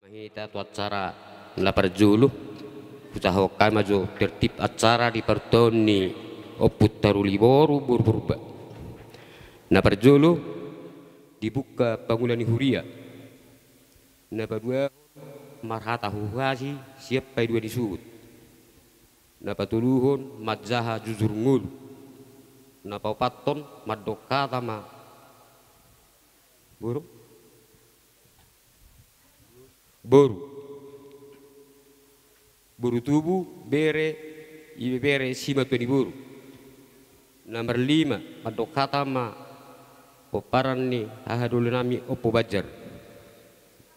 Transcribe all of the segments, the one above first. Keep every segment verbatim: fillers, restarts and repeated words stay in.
Hita tu acara na parjolo, hujahahon hami ma jo tertib acara di partondion ni Ompu Taruli boru, boru Purba. Na parjolo, dibuka pangula ni huria. Na paduahon, marhata huhuasi sian paidua ni suhut. Na patoluhon, manjaha jujur ngolu. Na paopathon, mandok hata ma boru, boru, boru tubu, bere, ibebere, simatua ni boru. Na marlima, mandok hata ma pomparan ni hahadolinami Ompu Banjar,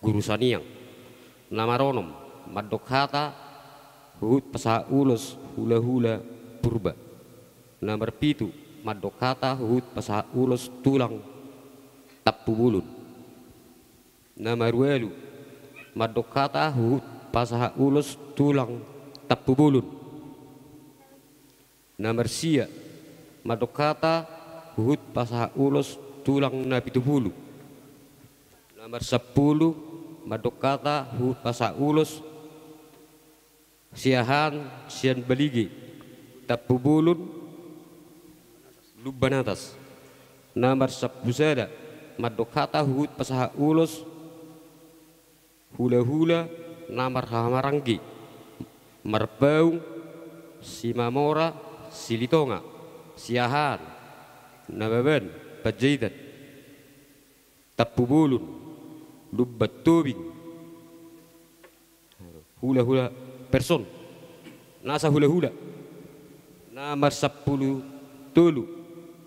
Guru Saniang. Na maronom, mandok hata huhut pasahat ulos hulahula Purba. Na marpitu, mandok hata huhut pasahat ulos tulang Tampubolon. Na marualu, mandok hata huhut pasahat ulos tulang Tampubolon. Na marsia, mandok hata huhut pasahat ulos tulang Napitupulu. Na marsampulu, mandok hata huhut pasahat ulos siahaan sian Balige, Tampubolon, Lumban Atas. Na marsampulu sada, mandok hata huhut pasahat ulos hulahula na marhahamaranggi, Marpaung, Simamora, Silitonga, siahaan, Nababan, Panjaitan, Tampubolon, Lumban Tobing, hulahula person, nasa hulahula. Na marsampulu tolu,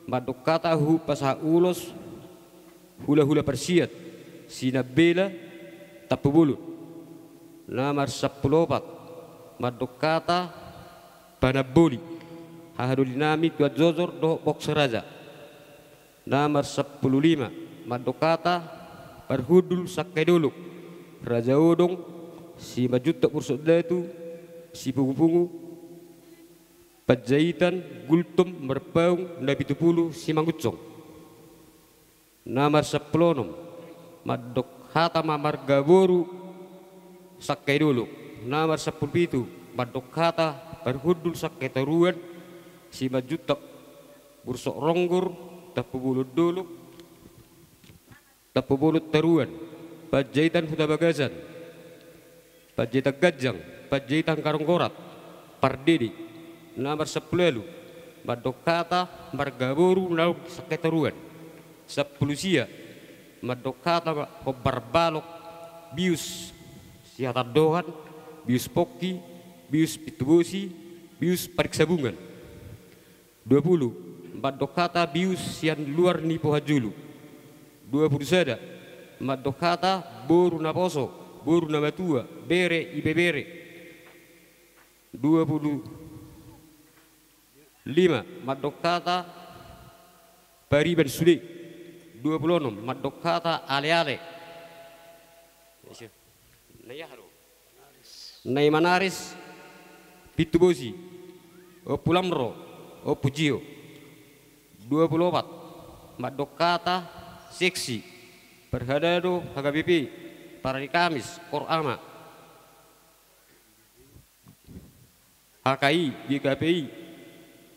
mandok hata huhut pasahat ulos hulahula parsiat, Sinambela, Tampubolon. Na marsampulu opat, mandok hata panamboli hahadolinami Tuan Jojor dohot Bongso Raja. Na marsampulu lima, mandok hata parhundul sangkai dolok, Raja Odong, Simanjuntak Bursu Datu, Sipungupungu, Panjaitan, Gultom, Marpaung, Napitupulu, Simangunsong. Na marsampulu onom, mandok hata ma marga boru sangkai dolok. Na marsampulu pitu, mandok hata parhundul sangkai toruan, Simanjuntak Bursu Ronggor, Tampubolon Dolok, Tampubolon Toruan, Panjaitan Huta Bagasan, Panjaitan Ganjang, Panjaitan Karonggorat, Pardede. Na marsampulu ualu, mandok hata marga boru naung sangkai toruan. Sampulu sia, mandok hata hombar balok bius Sihatandohan, bius Pongki, bius Pintubosi, bius Pariksabungan. Dua pulu, mandok hata bius sian luar ni Pohajulu. Dua pulu sada, mandok hata boru naposo, boru namatua, bere, ibebere. Dua pulu lima, mandok hata pariban sude. Dua pulu onom, mandok hata aleale. Na i aha do? Na i Manaris, Pintubosi, Ompu Lamro, Ompu Jio. Dua pulu opat, mandok hata seksi, parhadado, H K B P, Parani Kamis, Kor Ama, H K I, G K P I,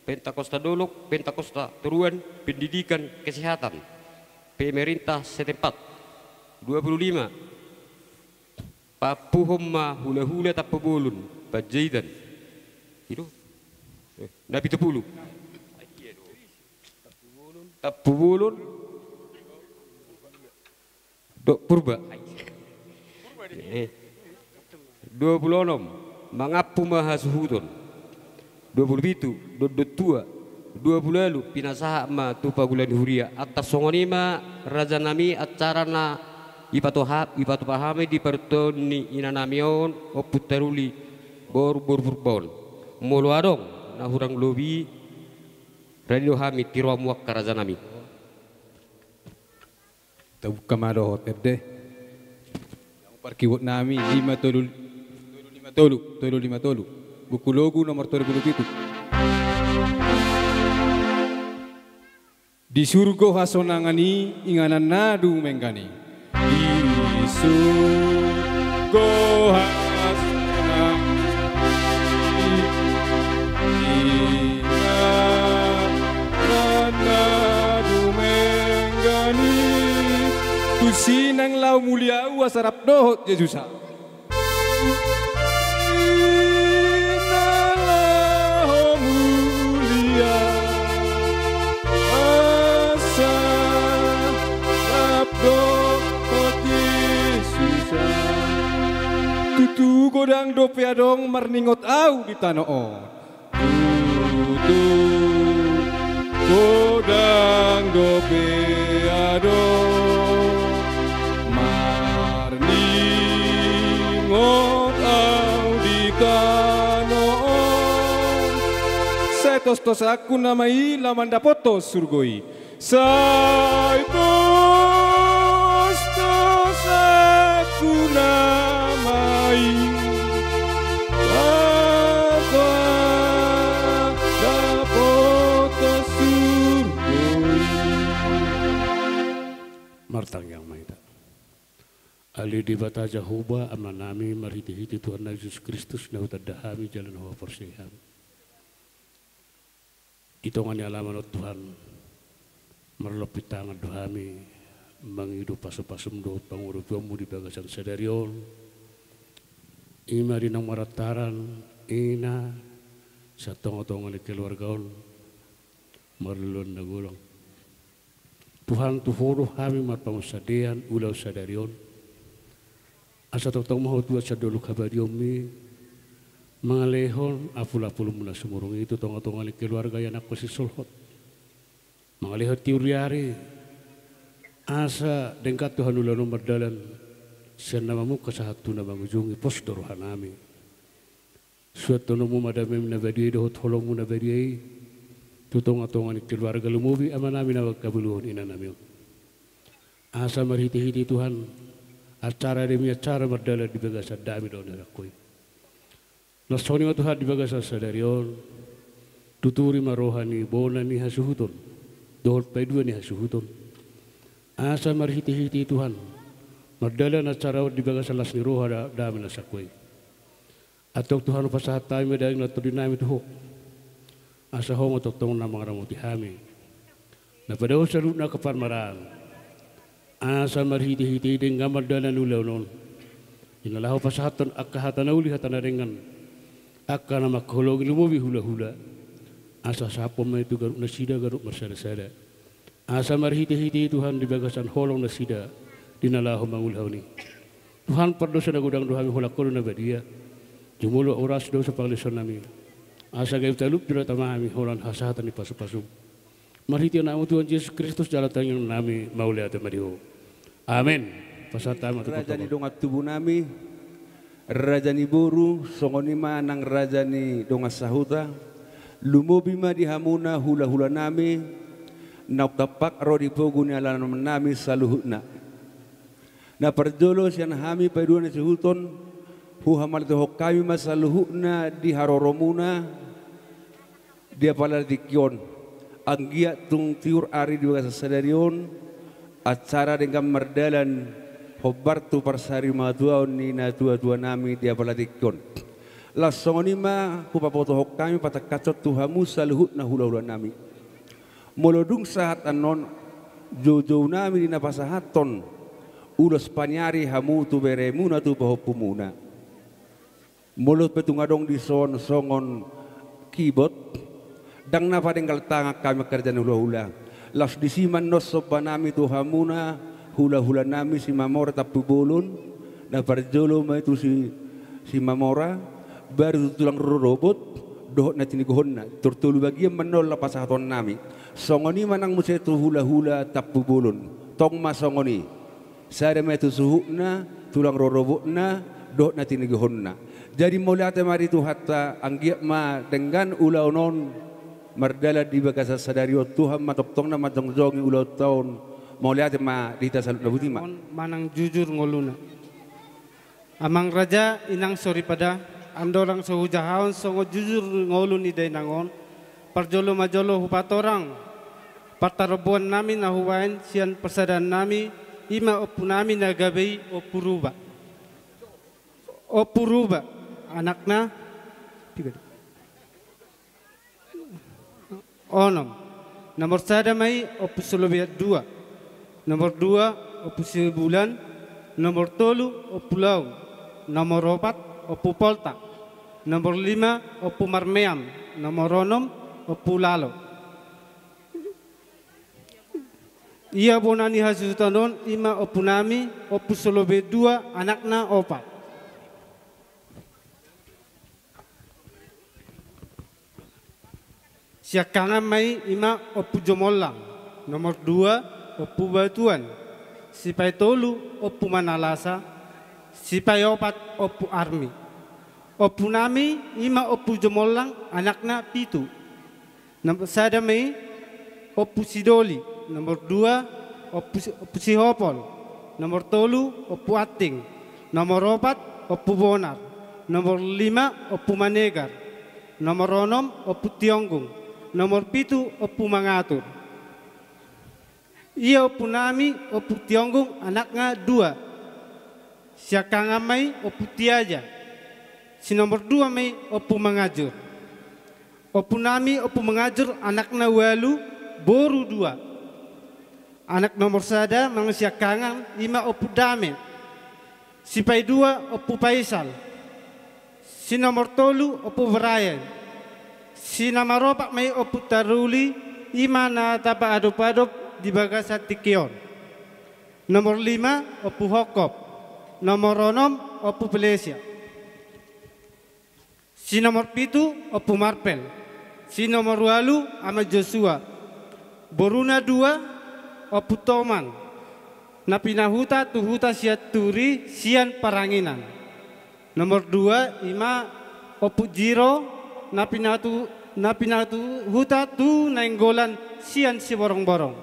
Pentakosta Dolok, Pentakosta Toruan, Pendidikan, Kesehatan, pemerintah setempat. Dua pulu lima, paampuhon ma hulahula Tampubolon, Panjaitan. I do? Eh, Napitupulu. Tampubolon dohot Purba. Eh. Dua pulu onom, mangampu ma hasuhuton. Dua pulu pitu, dondon tua. Dua pulu ualu, pinasahat ma tu pangula ni huria. Antar songon i ma, rajanami, acara na ipatupa-, ipatupa hami di partondion ni inanami on, Ompu Taruli boru, boru Purba on. Molo adong na hurang lobi, radi do hami tiroan mu angka rajanami. Tabuka ma dohot ende. Parkiwot nami lima tolu, tolu lima tolu, tolu lima tolu. Buku logu nomor tolu pulu pitu. Di surgo hasonangan i, inganan na dumenggan i. Di surgo Rohasna, ina, na dumenggan i. Tusi naeng laho mulia ahu asa rap dohot Jesus ahu. Ina laho mulia asa rap dohot Jesus ahu. Tutu godang dope adong marningot ahu di tano on. Tutu godang dope adong marningot ahu di tano on. Sai tostos angku nama i laho mandapothon surgo i. Sai tostos angku nama i laho mandapothon surgo i. Martangiang ma hita. Ale Debata Jahowa, Amanami, marhitehite Tuhannami Jesus Kristus, na hutanda hami jala na huhaporseai hami. Di tonga ni alaman on Tuhan, marlompit tangan do hami mangido pasupasum dohot pangurupianmu di bagasan sadari on. Ima di naung marantaran, ina, sian tongatonga ni keluarga on, marluluan na golangku. Tuhan, tu Ho do hami marpangunsandean ulaon sadari on. Asa tongtong ma Ho tuat sian dolok habadiaonmi, mangalehon apulapulmu na sumurung i tu tongatonga ni keluarga ianakhon sisolhot. Mangalehon tiur ni ari, asa denggan Tuhan ulaon on mardalan sian na mamungka sahat tu na mangujungi. Pos do rohanami. Suanhononmu ma damemu na badia i dohot holongmu na badia i tu tongatonga ni keluarga, lumobi amanami na mangkabubuhon inanami on. Asa marhitehite Tuhan, acara demi acara mardalan di bagasan dame dohot na sangkoi. Laos songon i ma Tuhan di bagasan sadari on, tuturi ma roha ni bona ni hasuhuton dohot paidua ni hasuhuton. Asa marhitehite Tuhan, mardalan acara on di bagasan las ni roha da-, dame na sangkoi. Antong Tuhan, hupasahat hami ma daging dohot tondinami tu Ho. Asa Ho ma tongtong na mangaramoti hami, na padaohon saluhutna angka parmaraan. Asa marhitehite i denggan mardalan ulaon on, di na laho pasahathon angka hata na uli, hata na denggan, angka na mangkaholongi, lumobi hulahula. Asa sahaphon ma i tu ganup nasida, ganup marsadasada. Asa marhitehite i Tuhan di bagasan holong nasida di na laho mangulahon i. Tuhan, pardosa na godang do hami, holan Ho do na badia. Jumolo uras dosa pangalaosionami, asa gabe talup jala tama hami holan hasahatan ni pasupasum. Marhite Anakmu Tuhan Jesus Kristus jala tangiangnami, mauliate ma di Ho. Amen. Pasahat hami ma tu Raja ni dongan tubunami, raja ni boru, songon i ma nang raja ni dongan sahuta, lumobi ma di hamuna hulahulanami, naung tampak ro di pogu ni alamannami saluhutna. Na parjolo sian hami paidua na siuton, huhamauliatehon hami ma saluhutna di haroromuna, di apala tingki on. Anggiat tung tiur ari di bagasan sadari on, acara denggan mardalan, hombar tu parsarimatuaon ni natuatuanami di apala tingki on. Laos songon i ma hupabotohon hami patangkashon tu hamu saluhutna hulahulanami. Molo dung sahat annon, joujounami di na pasahathon ulos paniari hamu tu beremuna, tu pahompumuna. Molo pe tung adong dison songon kibot, ndang na padenggal tangan hami angka raja ni hulahula. Laos disi ma annon sombanami tu hamuna hulahulanami Simamora Tampubolon, na parjolo ma i tu Si, Simamora, baru tu tulang rorobot dohot na tinigohonna. Tor tolu bagian ma annon laho pasahatonnami. Songon i ma nang muse tu hulahula Tampubolon. Tong ma songon i. Sada ma i tu suhutna, tulang rorobotna dohot na tinigohonna. Jadi mauliate ma di Tuhanta, anggiat ma denggan ulaon on mardalan di bagasan sadari on. Tuhan ma tongtong na manjongjongi ulaonta on. Mauliate ma di hita saluhutna. Boti ma. On manang jujur ngoluna. Amang raja, inang soripada, andorang so hujahahon songon jujur ngolu ni dainang on, parjolo ma jolo hupatorang partaromboannami na hubaen sian parsadaannami, i ma ompunami na gabe i Ompu Ruba. Ompu Ruba, anakna, tiga, onom. Nomor sada ma i Ompu Solobean dua. Nomor dua Ompu Sibulan. Nomor tolu Ompu Laung. Nomor opat Ompu Poltak. Nomor lima Ompu Marmeam. Nomor onom Ompu Lalo. Ia bona ni hasuhuton on i ma ompunami Ompu Solobean dua, anakna opat. Siangkangan ma i, i ma Ompu Jomollang. Nomor dua Ompu Batuan. Sipaitolu Ompu Manalasa. Sipaiopat Ompu Armi. Ompunami i ma Ompu Jomollang, anakna pitu. Nomor sada ma i Ompu Sidoli. Nomor dua Ompu Si-, Ompu Sihopol. Nomor tolu Ompu Anting. Nomor opat Ompu Bonar. Nomor lima Ompu Manegar. Nomor onom Ompu Tionggung. Nomor pitu Ompu Mangatur. Ia ompunami Ompu Tionggung, anakna dua. Siangkangan ma i Ompu Tiaja. Si nomor dua ma i Ompu Manganjur. Ompunami Ompu Manganjur, anakna ualu, boru dua. Anak nomor sada manang siangkangan i ma Ompu Dame. Sipaidua Ompu Paisal. Si nomor tolu Ompu Brian. Si na maropat ma i Ompu Taruli, i ma na tapaadop-adop di bagasan tingki on. Nomor lima Ompu Hokop. Nomor onom Ompu Pelesia. Si nomor pitu Ompu Marpel. Si nomor ualu Ama Josua. Boruna dua, Ompu Toman, na pinahuta tu huta Sianturi sian Paranginan. Nomor dua i ma Ompu Jiro, na pinatu-, na pinahuta tu Nainggolan sian Siborongborong.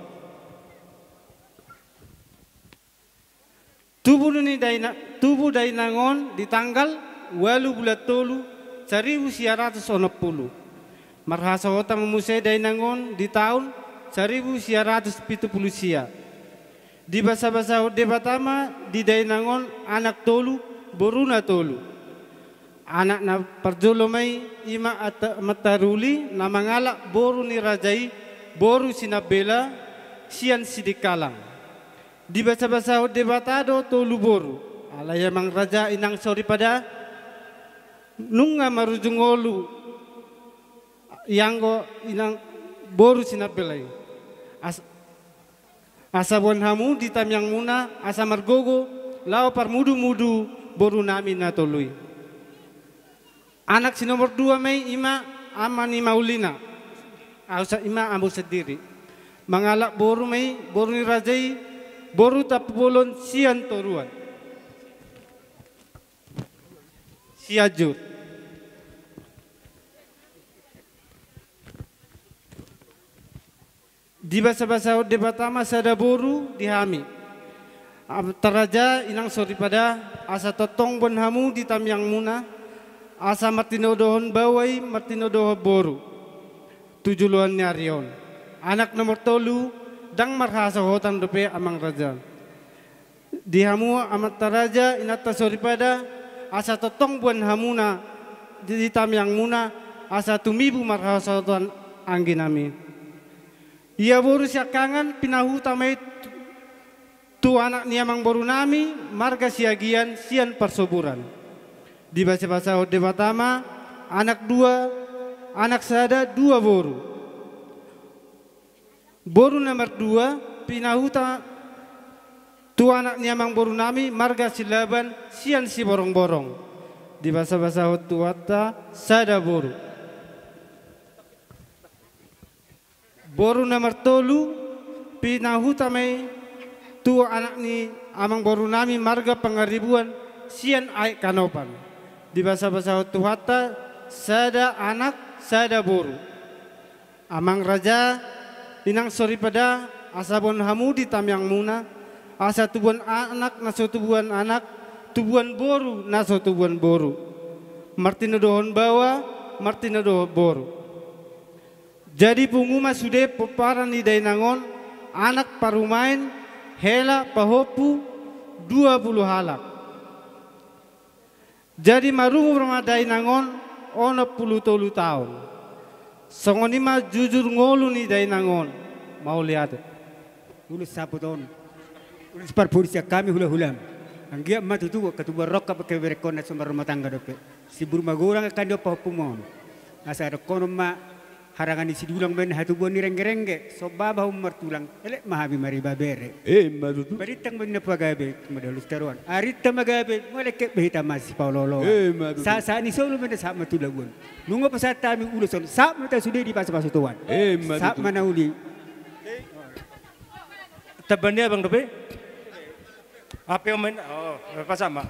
Tubu ni daina-, tubu dainang on di tanggal ualu bulan tolu, saribu sia ratus onom pulu. Marhasohotan ma muse dainang on di taon saribu sia ratus pitu pulu sia. Dibasabasahon Debata ma di dainang on anak tolu, boruna tolu. Anak na parjolo ma i, i ma Atta-, Ama Taruli, na mangalap boru ni raja i, boru Sinambela, sian Sidikalang. Dibasabasahon Debata do tolu boru. Alai amang raja, inang soripada, nunga marujung ngolu ianggo inang boru Sinambela i. As-, asa boan hamu di tangiangmuna asa margogo laho parmudumudu borunami na tolu i. Anak si nomor dua ma i, i ma ama ni Maulina. Au sa-, i ma amu sandiri. Mangalap boru ma i, boru ni raja i, boru Tampubolon sian Toruan. Sianjur. Dibasabasahon Debata ma sada boru di hami. Amanta raja, inang soripada, asa tongtong boan hamu di tangiangmuna, asa martinodohon baoa i, martinodohon boru tu joloan ni ari on. Anak nomor tolu, ndang marhasohotan dope amang raja. Di hamu amanta raja, inanta soripada, asa tongtong boan hamuna di tangiangmuna, asa tumibu marhasohotan angginami. Ia boru siangkangan pinahuta ma i tu, tu anak ni amangborunami marga Siagian sian Parsoburan. Dibasabasahon Debata ma anak dua, anak sada, dua boru. Boru na mardua pinahuta tu anak ni amangborunami marga Silaban sian Siborongborong. Dibasabasahon Tuhanta sada boru. Boru na martolu pinahuta ma i tu anak ni amangborunami marga Pangaribuan sian Aek Kanopan. Dibasabasahon Tuhanta sada anak, sada boru. Amang raja, inang soripada, asa boan hamu di tangiangmuna, asa tubuan anak na so tubuan anak, tubuan boru na so tubuan boru. Martinodohon baoa, martinodohon boru. Jadi pungu ma sude pomparan ni dainang on, anak parumaen, hela pahompu, dua pulu halak. Jadi marumur ma dainang on onom pulu tolu taon. Songon i ma jujur ngolu ni dainang on. Mauliate. Ulos saput on, ulos parpudi sian hami hulahulam. Anggiat ma tutu katubuan rongkap angka berengkon na so marrumah tangga dope. Sibur magorang angka ni ompa ompung on. Asa dohonon ma harangan ni sidulang baen hatubuan ni renggerengge, so babah on martulang, elek ma hami maribebere. Emma tutu. Marintang baen na pagabe, madalu sitaruan. Arinta ma gabe, nunga lengket be hita masipaolooloan. Emma tutu. Sahat sahat ni solu baen na sahat ma tu labuan. Nunga pasahat hami ulos on, sahat ma hita sude dipasupasu Tuhan. Emma tutu. Sahat ma na uli. Taban dia bang dope. Ape omen, oh, pasahat ma.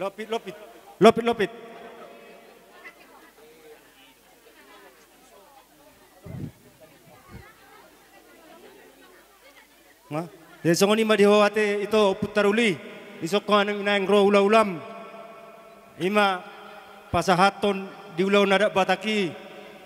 Lopit, lopit. Lopit, lopit. Nah, jadi songon i ma di ho ate ito Ompunta Ruli. Dison hami naeng ro hulahulam. I ma pasahathon di ulaon adat Batak i.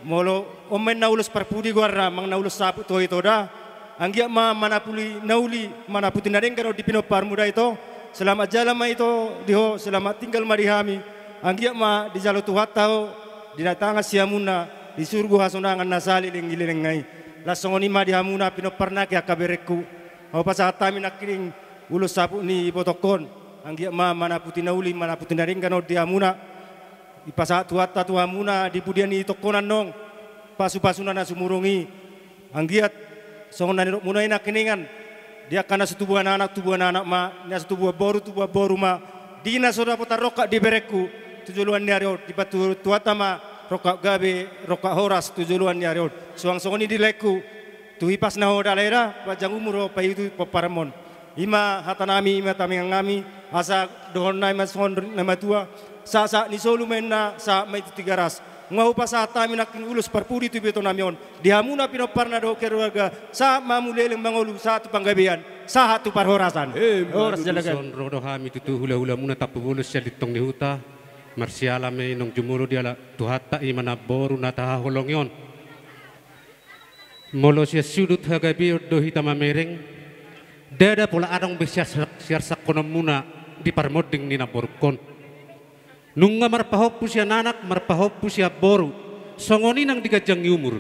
Molo on ma inna ulos parpudi goarna, manang na ulos saput tu ho ito da. Anggiat ma manapuli na uli, manaputi na denggan on di pinomparmu da ito. Selamat jalan ma ito di ho, selamat tinggal ma di hami. Anggiat ma dijalo Tuhanta ho, dinatangan sihamuna di surgo hasonangan na saleleng ni lelengna i. Laos songon i ma di hamuna pinomparna angka berengku. Hupasahat hami nangkining ulos saput ni ibotongkon. Anggiat ma manaputi na uli, manaputi na denggan on di hamuna. Dipasahat Tuhanta tu hamuna di pudian ni tongkonan on pasupasuna na sumurung i. Anggiat songon na nidokmuna i nangkiningan, di angka na so tubuan anak, tubuan anak ma, na so tubuan boru, tubuan boru ma. Di na so dapotan rongkap di berengku tu joloan ni ari on, dipangido Tuhanta ma rongkap gabe, rongkap horas tu joloan ni ari on. Suang songon i di laengku, tu hipasna ho da lae da, panjang umur ho paihuthon pomparanmon. I ma hatanami, i ma tangiangnami, asa dohononnami ma songon na matua, sahat sahat ni solu ma inna, sahat ma i tu Tigaras. Nunga hupasahat hami nangkin ulos parpudi tu ibotonami on, di hamuna pinomparna dohot keluarga, sahat ma hamu leleng mangolu, sahat tu panggabean, sahat tu parhorasan. Emma tutu. Horas jala gabe. Dison ro do hami tutu hulahulamuna Tampubolon sian Lintong ni Huta. Marsiala ma i naung jumolo dialap Tuhanta, i ma namboru na tahaholongi on. Molo sian sudut hagabeon do hita mamereng, ndada pola adong be siarsak-, siarsakkononmuna di parmonding ni namborungkon. Nunga marpahompu sian anak, marpahompu sian boru, songon i nang di ganjang ni umur.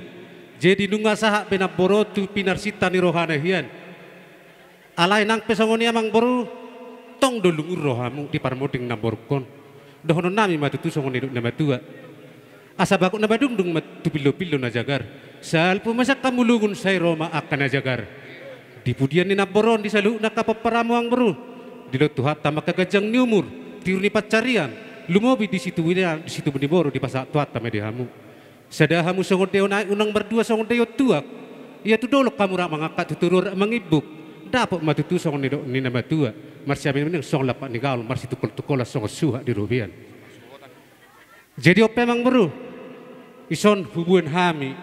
Jadi nunga sahat be namboru on tu pinarsinta ni rohana hian. Alai nang pe songon i amangboru, tong do lungun rohamu di parmonding namborungkon. Dohononnami ma tutu songon nidok ni na matua. Asa bagot na madungdung ma tu pillopillo na jagar. Salpu ma sian hamu lungun, sai ro ma angka na jagar. Di pudian ni namboru on, di saluhutna angka pomparanmu amangboru, dilehon Tuhanta ma angka ganjang ni umur, tiur ni pansarian, lumobi di situbu ni, di situbu ni boru, dipasahat Tuhanta ma di hamu. Sada hamu songon daion aek, unang mardua songon daion tuak. Ia tu dolok hamu rap mangangkat, tu toruan rap mangimbuk. Dapot ma tutu songon nidok ni na matua. Marsiaminaminan songon lampak ni gaol, marsitungkoltungkolan songon suhat di robean. Jadi on pe amangboru, dison huboan hami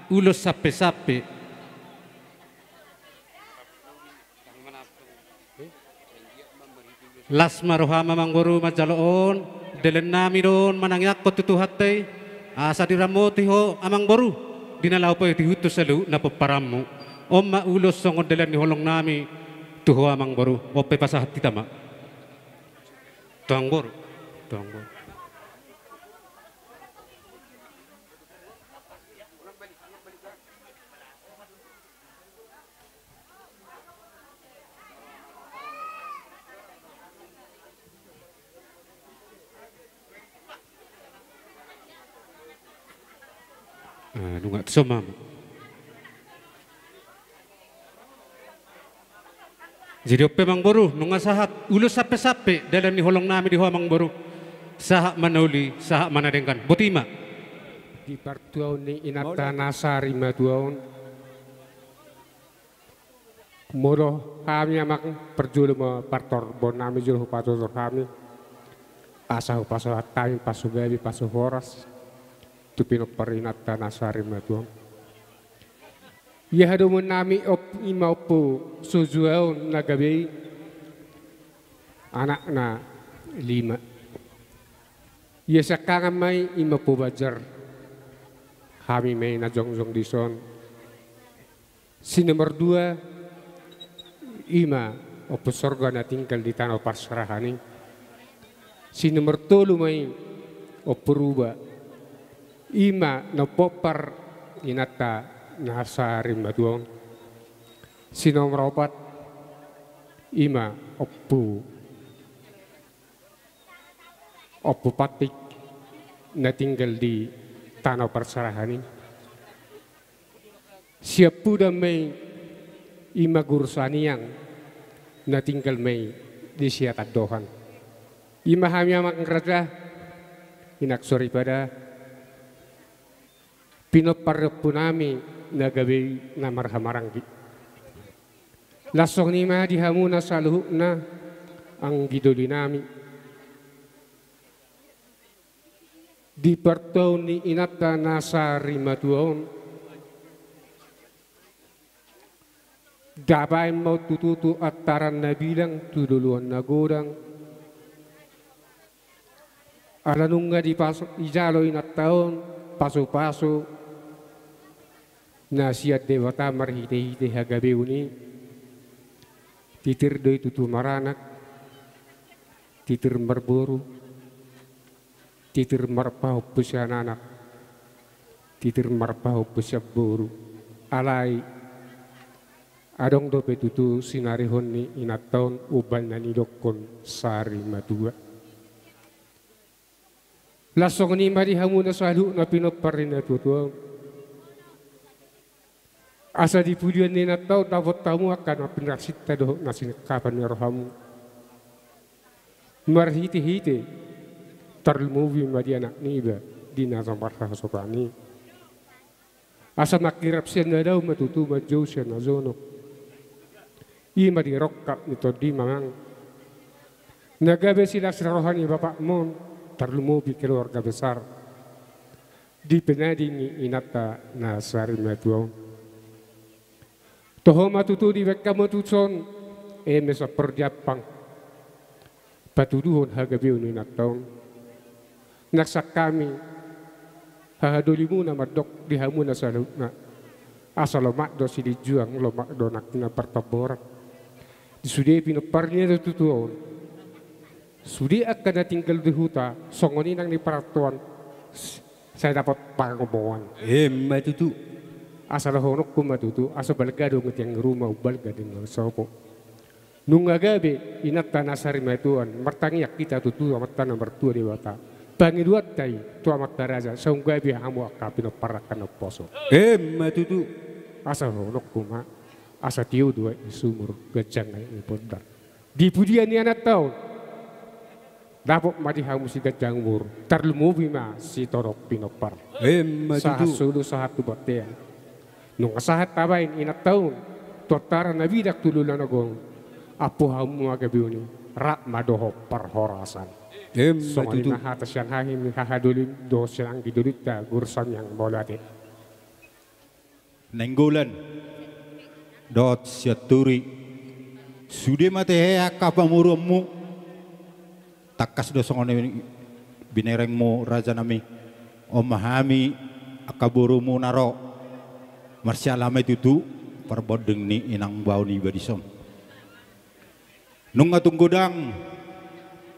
ulos sampesampe. Las ma roham amangboru manjalo on, dalannami do on manangiangkon tu Tuhanta i, asa diramoti ho amangboru, di na laho paihutihut tu saluhutna pomparanmu. On ma ulos songon dalan ni holongnami tu ho amangboru, on pe pasahat hita ma. Tu amangboru. Tu amangboru. Ah, nunga tu son ma. Jadi on pe amangboru, nunga sahat ulos sampesampe dalan ni holongnami di ho amangboru. Sahat ma na uli, sahat ma na denggan. Boti ma. Di partuaon ni inanta na sarimatua on. Molo hami amang parjolo ma partorbonami jolo hupatotor hami. Asa hupasahat hami pasugabe pasuhoras tu pinompar ni inanta na sarimatua on. Ia hadomuannami op-, i ma Ompu Sojuaon na gabe i, anakna lima. Ia siangkangan ma i, i ma Ompu Banjar. Hami ma i na jongjong dison. Si nomor dua, I ma ompu sorga na tinggal di tano parserahan i. Si nomor tolu ma i, ompu Ruba. I ma na pompar inanta na sarimatua on. Si nomor opat, i ma ompu, ompu Patik na tinggal di tano parserahan i. Siampudan ma i, i ma guru Saniang na tinggal ma i di Siatandohan. I ma hami amang raja, inang soripada, pinompar ni ompunami na gabe i na marhahamaranggi. Laos songon i ma di hamuna saluhutna anggi doli nami. Di partuaon ni inanta na sarimatua on, dabaen ma on tutu tu antaran na bilang, tu loloan na godang. Ala nunga dipasu, dijalo inanta on pasupasu na sian Debata marhitehite hagabeon i. Titir do i tutu maranak, titir marboru, titir marpahompu sian anak, titir marpahompu sian boru. Alai adong dope tutu sinarihon ni inanta on umbahen na nidokkon sarimatua. Laos songon i ma di hamuna saluhutna pinompar ni natuatua on. Asa di pudian ni inanta on dapot hamu angka na pinarsinta dohot na siningkapan ni rohamu. Marhitehite tarlumobi ma di anak niba di na so marhasosoan i. Asa mangkirap sian na dao ma tutu, manjou sian na jonok. I ma di rongkap ni tondi ma amang, na gabe silas roha ni bapakmon, tarlumobi keluarga besar di penading ni inanta na sarimatua on. Toho ma tutu dibaen hamu tuson, eme sampur di ampang patuduhon hagabeon ni inanta on. Nang sian hami hahadolimuna mandok di hamuna saluhutna, asa lomak do silinjuang, lomak do nang na partomboran. Di sude pinompar ni natuatua on, sude angka na tinggal di huta, songon i nang di parantoan, sai dapot pangomoan. Emma tutu. Asa dohononku ma tutu, asa balga do tiang ruma, umbalga di na sopo. Nunga gabe inanta na sarimatua on, martangiang hita tutu tu Amanta na martua Debata. Pangidoanta i tu amanta raja, sai gabe hamu angka pinompar angka na umposo. Emma tutu. Asa dohononku ma, asa tio do aek ni sumur, ganjang aek ni pondar. Di pudian ni ananta on, dapot ma di hamu siganjang umur, tarlumobi ma sitodop pinompar. Emma tutu. Sahat solu sahat tu bontean. Nunga sahat tabaen inanta on tu antaran na bilang tu loloan na godang, ampu hamu ma gabeon i, rap ma dohot parhorasan. Emma tutu. Songon i ma hata sian hami hahadolim dohot sian anggi dolinta guru Saniang, mauliate. Nainggolan dohot Sianturi, sude ma tahe angka pamoruonmu. Tangkas do songon i binerengmu, rajanami. On ma hami angka borumu na ro, marsiala ma i tutu parbonding ni inang bao niba dison. Nunga tung godang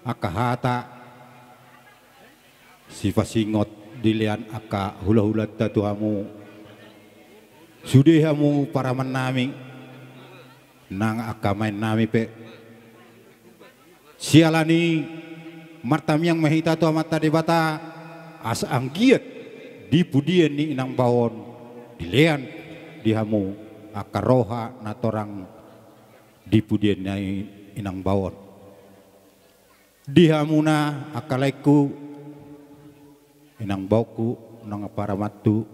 angka hata sipasingot dilean angka hulahulanta tu hamu. Sude hamu paramannami, nang angka maennami pe. Siala ni i martamiang ma hita tu Amanta Debata, asa anggiat di pudian ni inang bao on dilean di hamu angka roha na torang di pudian ni inang bao on. Di hamuna angka laengku, inang baoku, nang paramantu,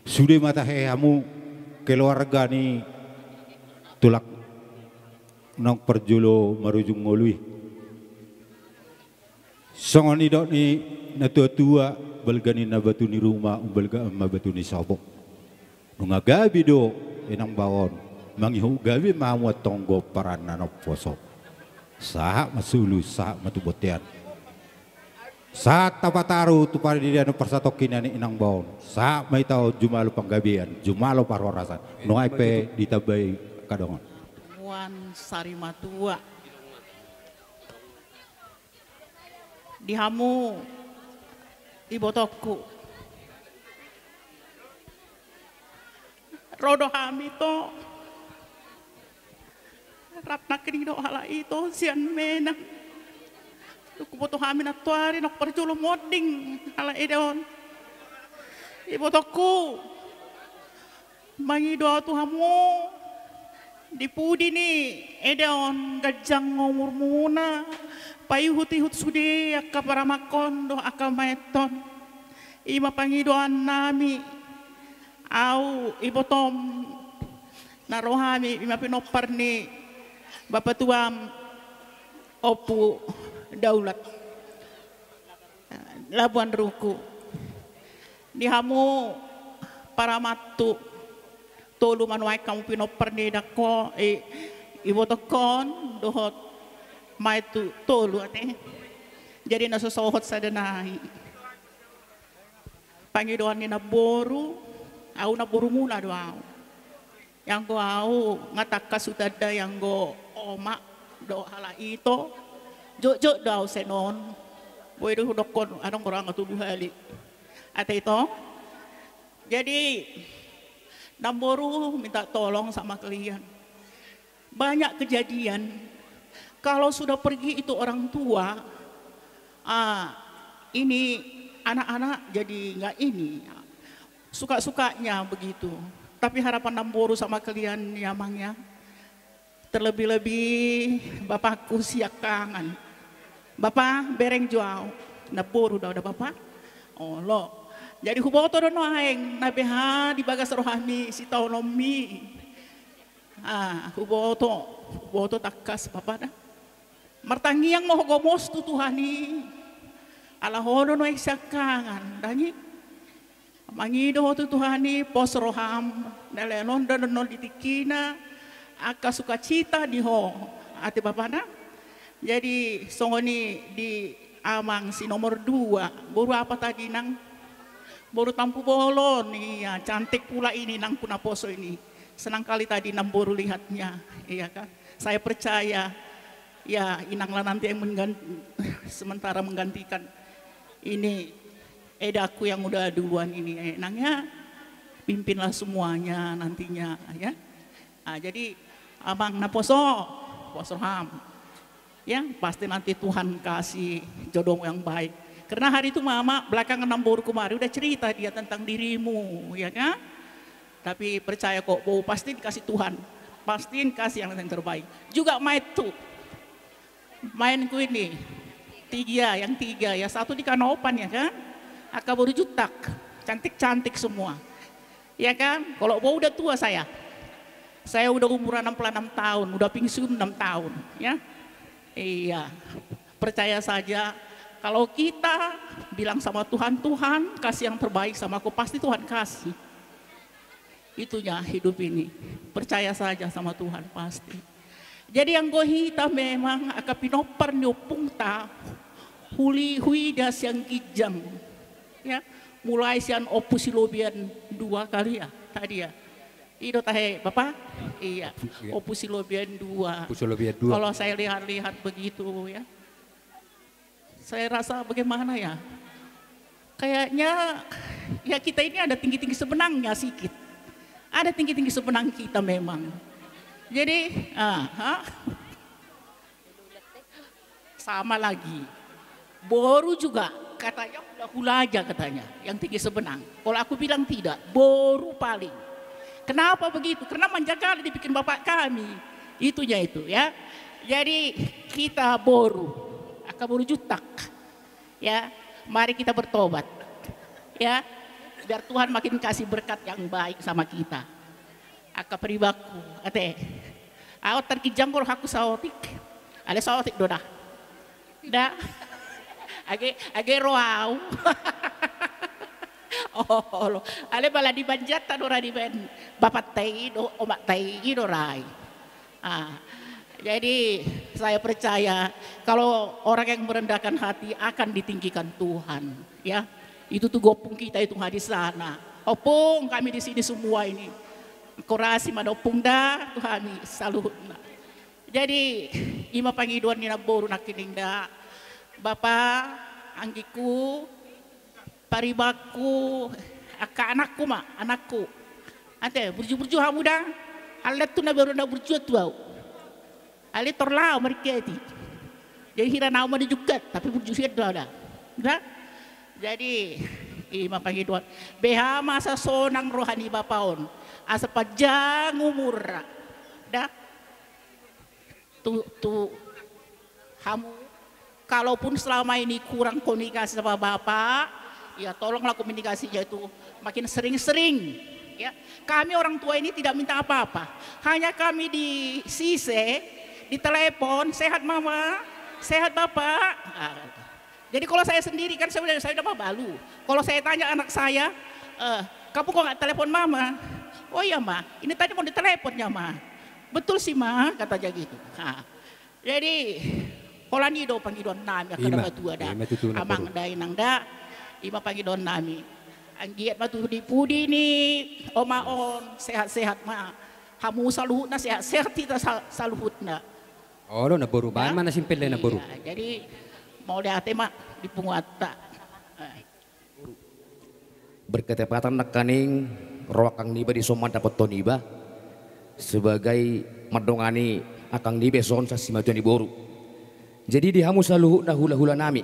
sude ma tahe hamu keluarga ni tulang naung parjolo marujung ngolu i. Songon nidok ni natuatua, balga ninna batu ni ruma, umbalga ma batu ni sopo. Nunga gabe do inang bao on, mangihut gabe ma hamu antong gomparan na umposo. Sahat ma solu, sahat ma tu bontean. Sahat tapataru tu pardidian parsatongkinan ni inang bao on. Sahat ma hita on jumalo panggabean, jumalo parhorasan. Nunga i pe ditambai angka dongan. Tuan sari matua. Di hamu ibotongku, ro do hami to, rap nangkin i do halak i to sian Medan. Dung huboto hami nantoari nang parjolo monding halak eda on. Ibotongku, mangido ahu tu hamu, di pudi ni eda on ganjang umurmuna, paihut-ihut sude angka paramangkon dohot angka maeton. I ma pangidoan nami, ahu ibotom, na ro hami i ma pinompar ni bapatuam Ompu Daulat, Labuan Rungku. Di hamu paramantu tolu ma nuaeng hamu pinompar ni edangko, i, ibotongkon dohot maetu tolu ate. Jadi na so sohot sada nai. Pangidoan ni namboru, ahu namborumuna do ahu. Ianggo ahu nga tangkas hutanda ianggo oma dohot halak i to. Jotjot do ahu sian on. Boi do hudokkon adong do ra nga tolu hali ate i to. Jadi namboru minta tolong sama kalian. Banyak kejadian, kalau sudah pergi itu orang tua, ah, ini anak-anak jadi nggak ini, suka-sukanya begitu. Tapi harapan namboru sama kalian ya, Mang, ya. Terlebih-lebih bapakku siangkangan. Bapa, bereng jo ahu. Namboru do ahu da, Bapa. Olo. Jadi huboto do nuaeng na beha di bagas rohami sitaononmi. Ah, huboto, huboto tangkas, Bapa da. Martangiang ma ho gomos tu Tuhan i. Ala ho do nuaeng siangkangan, dang i. Mangido ho tu Tuhan i, pos roham, na lehonon do annon di tingkina angka sukacita di ho. Ate, Bapa da. Jadi songon i di amang si nomor dua. Boru apa tadi, Nang? Boru Tampubolon, iya, cantik pula ini, Nang, ku naposo ini. Senang kali tadi namboru lihatnya, iya kan? Saya percaya, ya, Inang lah nanti yang menggan-, sementara menggantikan ini edaku yang udah duluan ini, eh, Nang, ya. Pimpinlah semuanya nantinya, ya. Ah, jadi, Amang naposo, pos roham. Ya, pasti nanti Tuhan kasih jodohmu yang baik. Karena hari itu Mama belakangan namboru kemari udah cerita dia tentang dirimu, ya kan? Tapi percaya kok, Boru, pasti dikasih Tuhan. Pasti dikasih yang, yang terbaik. Juga maetu. Maenku ini. Tiga, yang tiga ya. Satu di Kanopan, ya kan? Angka boru Juntak. Cantik-cantik semua. Ya kan? Kalau Boru udah tua saya. Saya udah umur enam puluh enam tahun, udah pensiun enam tahun, ya. Iya. Percaya saja, kalau kita bilang sama Tuhan, "Tuhan, kasih yang terbaik sama aku," pasti Tuhan kasih. Itunya hidup ini. Percaya saja sama Tuhan, pasti. Jadi anggo hita memang angka pinompar ni ompungta, huli huida sian ginjang. Ya, mulai sian Ompu Silobian dua kali ya, tadi ya. I do tahe, Bapa? Iya, iya. Ompu Silobian dua. Ompu Silobian dua. Kalau saya lihat-lihat begitu ya. Saya rasa bagaimana ya? Kayaknya ya kita ini ada tinggi-tinggi sebenangnya sikit. Ada tinggi-tinggi sebenang kita memang. Jadi, ah, ha? Sama lagi. Boru juga, katanya hula-hula aja katanya, yang tinggi sebenang. Kalau aku bilang tidak, boru paling. Kenapa begitu? Karena manja kali dibikin bapak kami. Itunya itu ya. Jadi kita boru, angka boru Juntak. Ya, mari kita bertobat. Ya, biar Tuhan makin kasih berkat yang baik sama kita. Angka paribakku, ate. Ahu tar ginjang do rohangku saotik. Alai saotik do da. Da. Age, age ro ahu. Olo. Alai pala di banjatta do ra dibaen. Bapatta i do, omatta i do ra i. Ah, jadi saya percaya kalau orang yang merendahkan hati akan ditinggikan Tuhan, ya. Itu tugu ompung kita itu nga di sana. Ompung, kami di sini semua ini. Korasi ma da ompung da, tu hami saluhutna. Jadi, ima pangidoan ni namboru nangkining da. Bapa, anggingku, paribanku, angka anakku ma, anakku. Ate, burju-burju hamu da. Alai tu na baru na burju tu au. Alai tor laho mariketi. Jadi hira na au ma dijungkat, tapi burju sian do au da. Da? Jadi, ima pangidoan. Beha ma asa sonang roha ni bapa on. Asa panjang umurna. Da? Tu, tu hamu, kalaupun selama ini kurang komunikasi sama Bapak, ya tolonglah komunikasinya itu makin sering-sering, ya. Kami orang tua ini tidak minta apa-apa. Hanya kami di C C, ditelepon, "Sehat Mama, sehat Bapak." Nah, jadi kalau saya sendiri kan saya udah, saya udah mabalu. Kalau saya tanya anak saya, eh, "Kamu kok nggak telepon Mama?" "Oh iya, Ma, ini tadi mau ditelepon ya, Ma." "Betul sih, Ma," katanya gitu. Nah, jadi, holan i do pangidoan nami, angka na matua da. Ima tutu, Amang da, Inang da, ima pangidoan nami. Anggiat ma tutu di pudi ni oma on, sehat-sehat ma hamu saluhutna, sehat-sehat hita sal-, saluhutna. Olo, namboru, baen ma na simpel da, namboru. Iya, jadi, mauliate ma di punguanta. Eh. Berketepatan nangkaning ro angkang niba dison mandapothon iba sebagai mandongani angkang niba dison sian simatua ni boru. Jadi di hamu saluhutna hula-hula nami,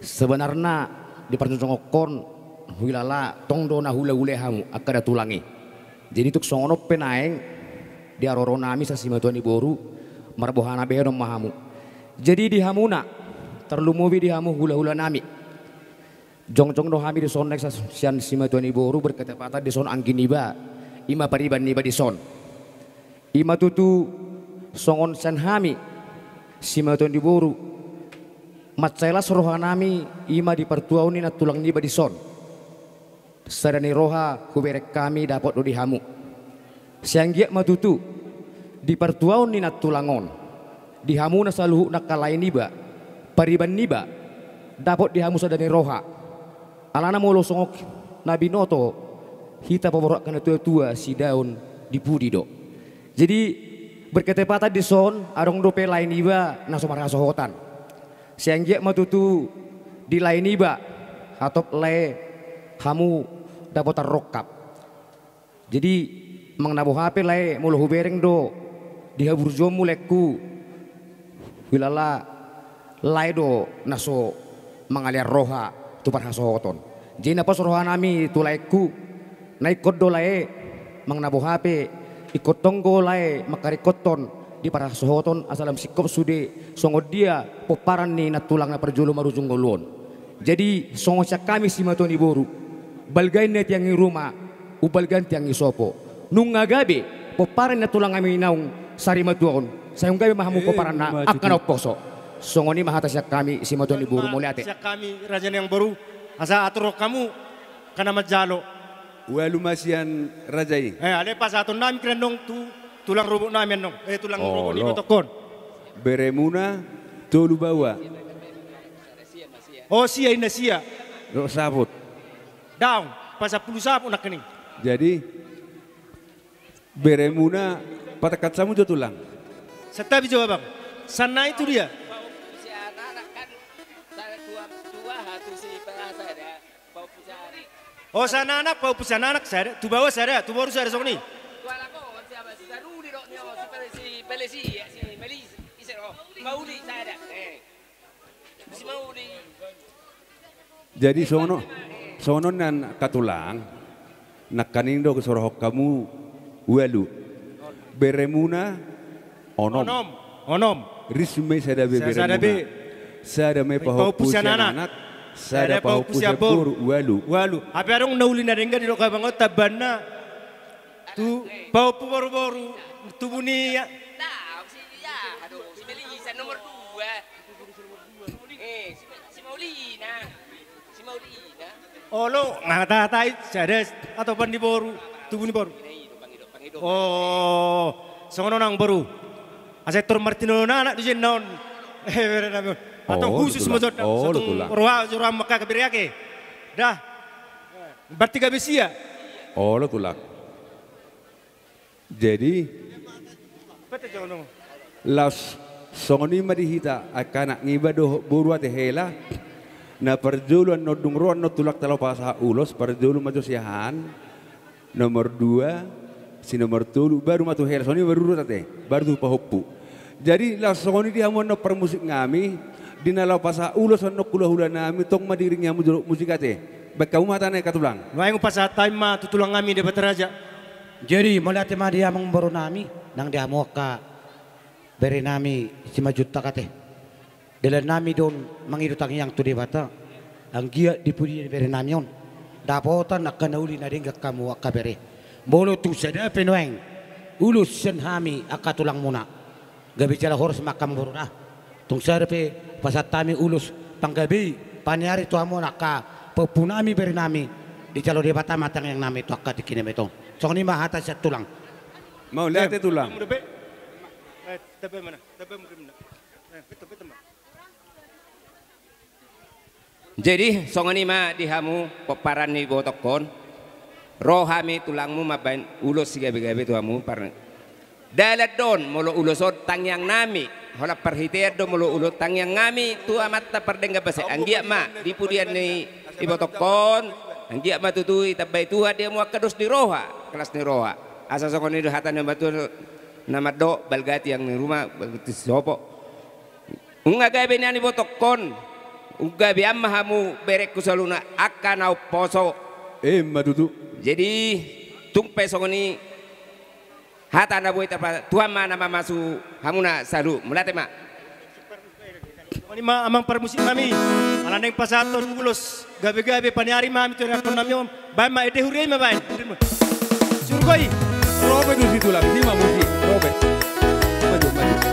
sebenarna di parjongjongkon huilala tong do na hula-hula hamu angka da tulang i. Jadi tung songon on pe naeng di haroro nami sian simatua ni boru, marboha na beha do ma hamu. Jadi di hamuna, tarlumobi di hamu hula-hula nami, jongjong do hami dison naeng sa-, sian simatua ni boru berketepatan dison anggi niba, ima pariban niba dison. Ima tutu songon sian hami simatua ni boru, mansai las roha nami ima di partuaon ni nantulang niba dison. Sada ni roha hubereng hami dapot do di hamu. Sai anggiat ma tutu di partuaon ni nantulang on, di hamuna saluhutna angka lae niba, pariban niba, dapot di hamu sada ni roha. Alana molo songon na binoto hita paboa angka na tua-tua, sidaon di pudi do. Jadi berketepatan dison adong dope lae niba na so marhasohotan. Sai anggiat ma tutu di lae niba, hatop lae, hamu dapotan rongkap. Jadi manang na boha pe lae, molo hubereng do di haburjuonmu laengku, huilala lae do na so mangalean roha tu parhasohoton. Jadi na pos roha nami tu laengku, na ingkon do lae, manang na boha pe, ingkon tonggo lae mangkaringkothon di parhasohoton asa lam singkop sude songon dia pomparan ni nantulang na parjolo marujung ngolu on. Jadi songon sian hami simatua ni boru, balga inna tiang ni ruma, umbalga tiang ni sopo. Nunga gabe pomparan ni nantulang hami naung sarimatua on, sai nunga gabe ma hamu pomparanna angka na umposo. Songon i ma hata sian hami simatua ni boru, mauliate. Sian hami raja ni amangboru, asa atur hamu angka na manjalo. Ualu ma sian raja i. Eh, alai pasahaton nami kira annon tu tulang rorobot nami annon. Eh, tulang rorobot ni ibotongkon. Beremuna tolu baoa. Oh, sia inna sia. Dohot saput. Daong, pasampulu saput nangkining. Jadi beremuna patangkas hamu jo tulang. Santabi jo abang. Sana itu dia. Oh, sian anak, paupus sian anak sada, tu baoa sada, tu boru sada songon i. Jadi songon on, songon on nian angka tulang, nangkaning do so rohahon hamu ualu. Beremuna onom. Onom. Onom. Ris ma i sada be beremuna. Sada be. Sada ma i pahompu sian anak. Sada pahompu sian boru, ualu. Ualu. Hape adong na uli na denggan didok abang on tambahanna. Tu pahompu boru-boru, tubu ni. Olo, nga hata-hatai sada atopan ni boru, tubu ni boru. Oh, songon on nang boru. Asa tor martinodohon anak do jenda on. Eh, bere nami on. Atau khusus ma jenda. Sotung roha, roha maka kabiri ake. Dah. Berarti gabe sia. Olo tulang. Jadi Laos songon i ma di hita angka anak niba dohot boru ate hela. Na parjolo annon dung ro annon tulang, talopas ulos, parjolo ma jo siahaan. Nomor dua, si nomor tolu, baru ma tu hela, songon i ma urut ate, baru tu pahompu. Jadi laos songon i di hamu annon parmusik nami, di na laho pasahat ulos annon hulahula nami, tong ma diiringi hamu jolo musik ate. Baen hamu ma hatana angka tulang. Nuaeng hupasahat hami ma tu tulang nami Debata Raja. Jadi mauliate ma di amangboru nami, nang di hamu angka bere nami Simanjuntak ate. Dalan nami do on mangido tangiang tu Debata, anggiat di pudian bere nami on dapotan angka na uli na denggan hamu angka bere. Molo tung sada pe nuaeng ulos sian hami angka tulangmuna, gabe jala horas ma angka amangboru da. Tung sada pe pasahat hami ulos panggabei paniari tu hamu angka pahompu nami bere nami, dijalo Debata ma tangiang nami tu angka tingki nami on. Songon i ma hata sian tulang. Mauliate tulang. Eh, tabe mana? Tabe mungkin. Eh, betul, betul, Bang. Jadi songon i ma di hamu pomparan ni ibotongkon, ro hami tulangmu mambaen ulos sigabegabe tu hamu par-, dalan do on molo ulos on tangiang nami, holan parhitean do molo ulos tangiang nami tu Amanta Pardenggan Basa i, anggiat ma di pudian ni ibotongkon, anggiat ma tutu ditambai Tuhan di hamu angka dos ni roha, las ni roha. Asa songon i do hata ni natuatua na mandok, balga tiang ni ruma, balga tiang sisopo. Nunga gabe nian ibotongkon, nunga gabe an ma hamu berengku saluhutna angka na umposo. Emma tutu. Jadi tung pe songon i hata na boi tarpa-, Tuhan ma na mamasu hamuna saluhut. Mauliate ma. Songon i ma amang parmusik nami, ala naeng pasahathon ulos gabegabe paniari ma hami tu adopan nami on. Baen ma, ende huria i ma baen. Surgo i. Ro be tusi tulang, i ma musik, ro be. Maju, maju.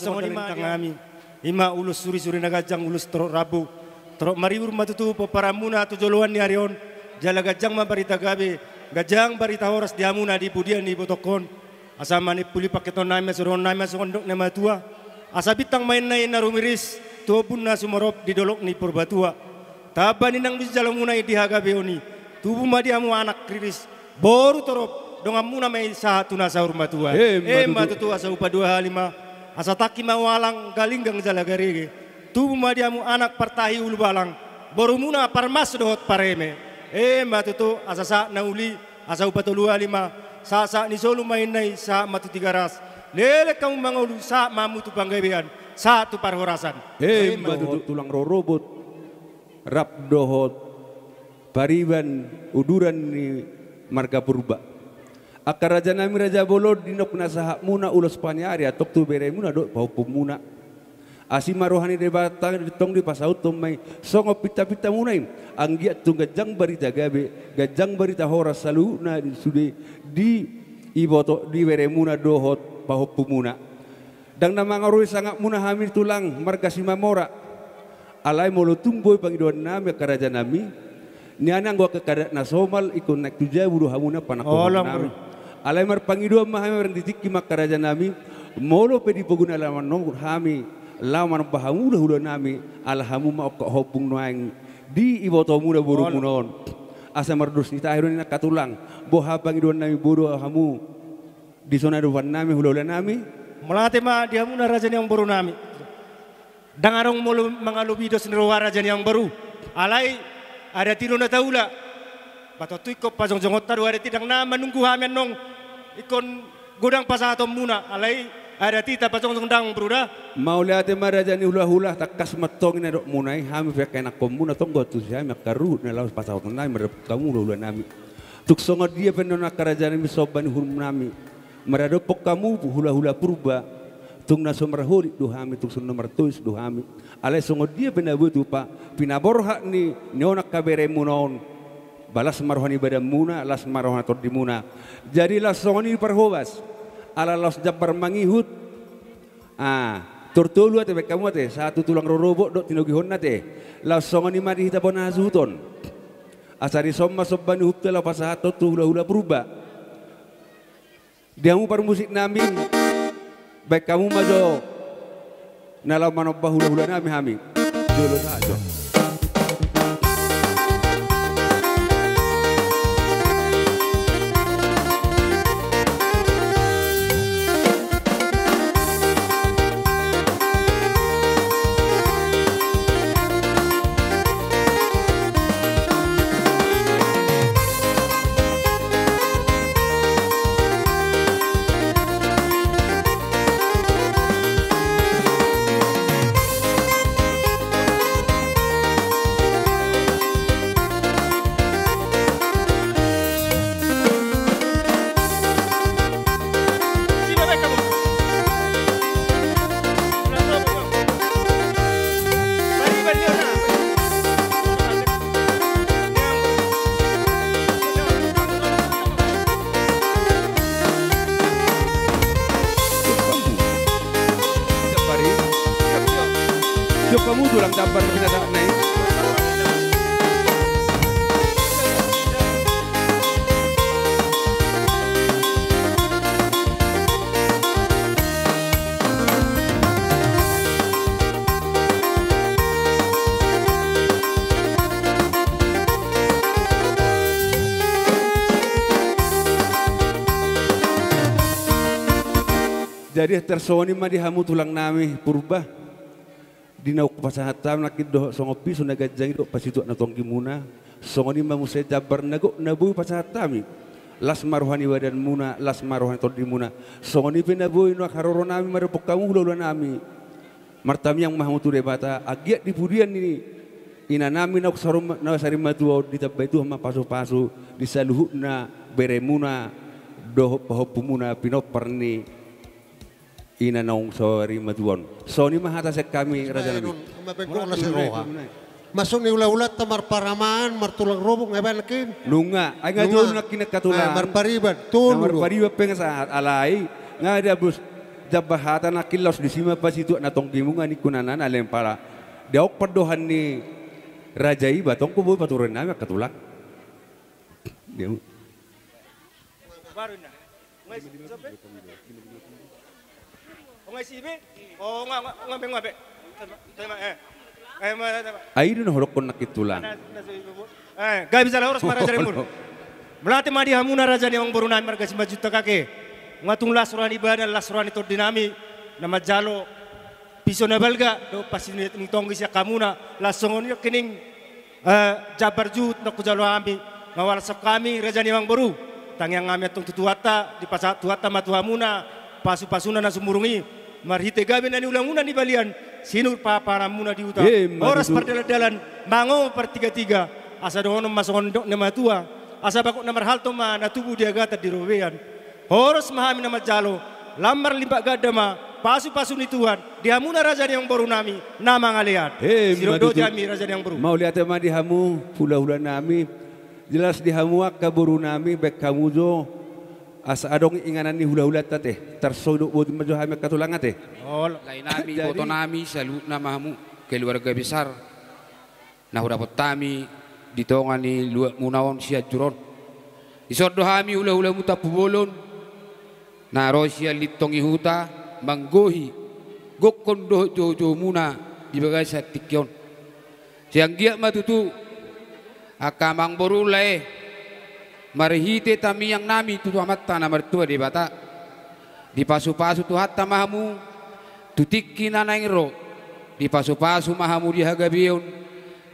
Songon i ma di hami. I ma ulos suri-suri na ganjang, ulos torop rambu. Torop maribur ma tutu pomparanmuna tu joloan ni ari on. Jala ganjang ma barita gabe, ganjang barita horas di hamu na di pudian ni ibotongkon. Asa manimpuli pangkataionnami, asa dohononnami ma songon nidok ni natuatua. Asa bintang ma inna i na rumiris tu ombun na sumorop di dolok ni Purbatua. Tamba ni nang di jalamuna i di hagabeon i. Tubu ma di hamu anak riris, boru torop, donganmuna ma i sahat tu na saur matua. Emma tutu. Emma tutu, asa upa dua hali ma. Asa tangki ma walang, galinggang jala garege. Tubu ma di hamu anak partahi ulubalang, borumuna parmas dohot pareme. Emma tutu, asa sahat na uli, asa upa tolu hali ma. Sahat-sahat ni solu ma inna i, sahat ma tu Tigaras. Leleng hamu mangolu, sahat ma hamu tu panggabean, sahat tu parhorasan. Emma tutu. Dohot tulang rorobot, rap dohot pariban uduran ni marga Purba. Angka rajanami raja bolon, di nidok na sahatmuna ulos paniari antong tu beremuna dohot pahompunmuna. Asi ma roha ni Debata, tong dipasauthon ma i songon pintapintamuna i, anggiat tung ganjang barita gabe, ganjang barita horas saluhutna di sude di iboto, di beremuna dohot pahompunmuna. Ndang na mangaroi sangapmuna hami tulang marga Simamora. Alai molo tung boi pangidoannami angka rajanami, nian anggo angka adat na somal ingkon naeng tu jabu do hamu na panangkohononnami. Olo, Bro. Alai marpangidoan ma hami, marende tingki ma angka rajanami, molo pe di pogu na laho manongot hami, laho manomba hamu do hulahulanami, ala hamu ma angka ompung nuaeng di ibotomuna, borumuna on. Olo. Asa mardos ni tahi do ninna angka tulang, boha pangidoannami, boi do hamu dison adopannami hulahulanami. Mauliate ma di hamuna raja ni amangborunami. Ndang adong molo mangalobi dos ni roha raja ni amangboru. Alai adat i do na taula. Ba tontu ingkon pajongjongonta do adat i, ndang na manunggu hami annon ingkon godang pasahatonmuna. Alai adat i tapajongjong ndang, Bro, da. Mauliate ma raja ni hulahula, tangkas ma antong i na didokmuna i, hami pe angka ianakhonmuna tong do antusi hami angka ruhut na laho pasahatonnami mardapot hamu hulahulanami. Tung songon dia pe annon angka rajanami, somba ni uhumnami, maradophon hamu hulahula Purba, tung na so marholit do hami, tung so na martois do hami. Alai songon dia pe na boi tupa pinaborhat ni, ni on angka beremuna on, ba las ma roha ni badanmuna, las ma roha ni tondimuna. Jadi laos songon i parhobas, ala laos jambar mangihut. Ah, tor tolu ate, baen hamu ate, sahat tu tulang rorobot dohot tinogihonna ate. Laos songon i ma di hita bona hasuhuton. Asa dison ma somba ni uhumta laho pasahathon tu hulahula Purba. Di hamu parmusiknami, baen hamu ma jo na laho manomba hulahulanami hami. Jolo sajo. Siap hamu tulang, jambar pinasahatna i. Jadi tarsongon i ma di hamu tulangnami Purba. Di na hupasahat hami nangkin dohot songon piso na ganjang i dohot pasituak na tonggimuna. Songon i ma muse jambar na gok na boi pasahat hami. Las ma roha ni badanmuna, las ma roha ni tondimuna. Songon i pe na boi nuaeng haroronami maradophon hamu hulahulanami. Martamiang ma hamu tu Debata, anggiat di pudian ni inanami na sari matua on ditambai Tuhan ma pasupasu di saluhutna beremuna dohot pahompumuna pinompar ni ina naung sari matua on. Songon i ma hata sian hami, rajanami. Ima pe gok na sai roha. Masuk ni hulahulanta marparamaan, martulang rorobot, nga baen nangkin? Nunga, ai nga tolu nangkin angka tulang. Marpariban, tolu do. Marpariban pe nga sahat, alai nga dapot Jaba hata nangkin laos disi ma pasituak na tonggi muna ningku na na lempara. Dia ok pandohan ni raja i ba tong pe boi paturen nami angka tulang. Dia. Baru na. Ngai si, siapa? Oh, ngai si be? Oh, nga, nga, nga be, nga be. Terima, eh. Eh, ma, ma. Ai do na hudokkon nangkin tulang. Na, na, na, Eh, gabe jala horas ma raja ni amangboru. Mauliate ma di hamuna raja ni amangboru nami marga Simanjuntak ake. Nga tung las roha ni badan, las roha ni tondi nami na manjalo piso na balga dohot pasu ni tonggi sian hamuna, las songon i nangkining, eh, jambar juhut na hujalo hami. Nga horas hami raja ni amangboru. Tangiang hami antong tu Tuhanta, dipasahat Tuhanta ma tu hamuna pasupasuna na sumurung i. Marhite gabe na niulamuna di balian, sinur pahanpahanmuna di huta. Emma tutu. Horas pardalandalan, mangomo partigatiga, asa dohonon ma songon nidok ni natuatua, asa bagot na marhalto ma na tubu di agatan di robean. Horas ma hami na manjalo, lam marlimpat ganda ma pasupasu ni Tuhan di hamuna raja ni amangboru nami na mangalean. Emma tutu. Sidok dohot hami raja ni amangboru. Mauliate ma di hamu hulahula nami. Jelas di hamu angka boru nami, baen hamu jo asa adong inganan ni hulahulanta ate. Tarsongon i dohot boti ma jo hami angka tulang ate. Olo. Lae nami, jadi boto nami, saluhutna ma hamu keluarga besar na hudapot hami di tonga ni luatmuna on Sianjur on. Dison do hami hulahulamu Tampubolon na ro sian lintong ni huta manggohi gokhon dohot joujoumuna di bagasan tingki on. Sai anggiat ma tutu angka amangboru lae, marhite tangiang nami tu Amanta na martua Debata, dipasupasu Tuhanta ma hamu tu tingki na naeng ro, dipasupasu ma hamu di hagabeon,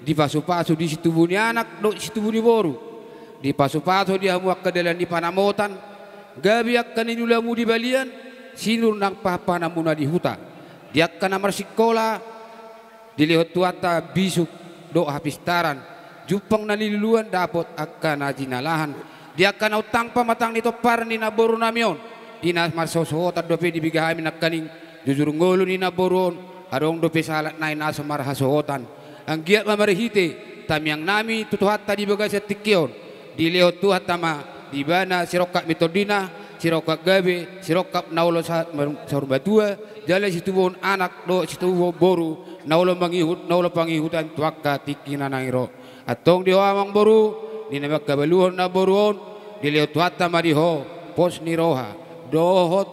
dipasupasu di situbu ni anak dohot situbu ni boru, dipasupasu di hamu angka dalan ni panamotan, gabe angka na niulamu di balian, sinur nang pahanpahanmuna di huta, di angka na marsikola, dilehon Tuhanta bisuk dohot hapistaran, jumpang na niluluan dapot angka na jinalahan, di angka na untang pamatang ni tompar ni namboru nami on, di na marsohosohotan dope dipiga hami nangkaning jujur ngolu ni namboru on, adong dope sahalak nai na so marhasohotan. Anggiat ma marhite tangiang nami tu Tuhanta di bagasan tingki on, dilehon Tuhanta ma di ibana sirongkap ni tondina, sirongkap gabe, sirongkap na olo sa-, saur matua, jala situbuhon anak dohot situbuhon boru na olo mangihut, na olo pangihutan tu angka tingki na naeng ro. Antong di ho amangboru, di na mangkabaluhon namboru on, dilehon Tuhanta ma di ho pos ni roha dohot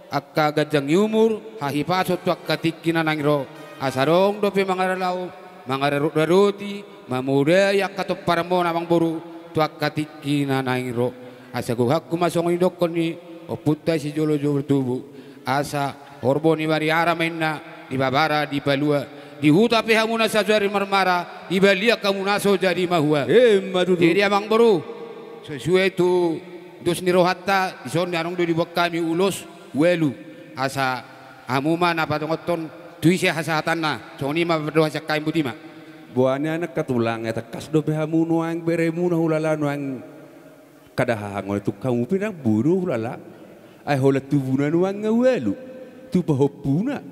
angka ganjang ni umur, hahipason tu angka tingki na naeng ro, asa adong dope mangaralaho, mangaradotradoti, mamodai angka tomparmuna amangboru tu angka tingki na naeng ro. Asa gohanku ma songon nidokkon ni ompunta sijolojolo tubu, asa horbo ni mariara ma inna, di babara di palua, di huta pe hamu na so jadi marmara, di balian hamu na so jadi mahua. Emma tutu. Jadi amangboru, sesuai tu dos ni rohanta, dison adong do diboan hami ulos ualu, asa hamu ma na patongothon tu ise hasahatanna. Songon i ma pandohan sian hami, boti ma. Boha ni angka tulang, tangkas dope hamu nuaeng beremuna hulala nuaeng, kada hahangon tung hamu pe nang bodo hulala. Ai holan tubuna nuaeng nga ualu tu pahompuna.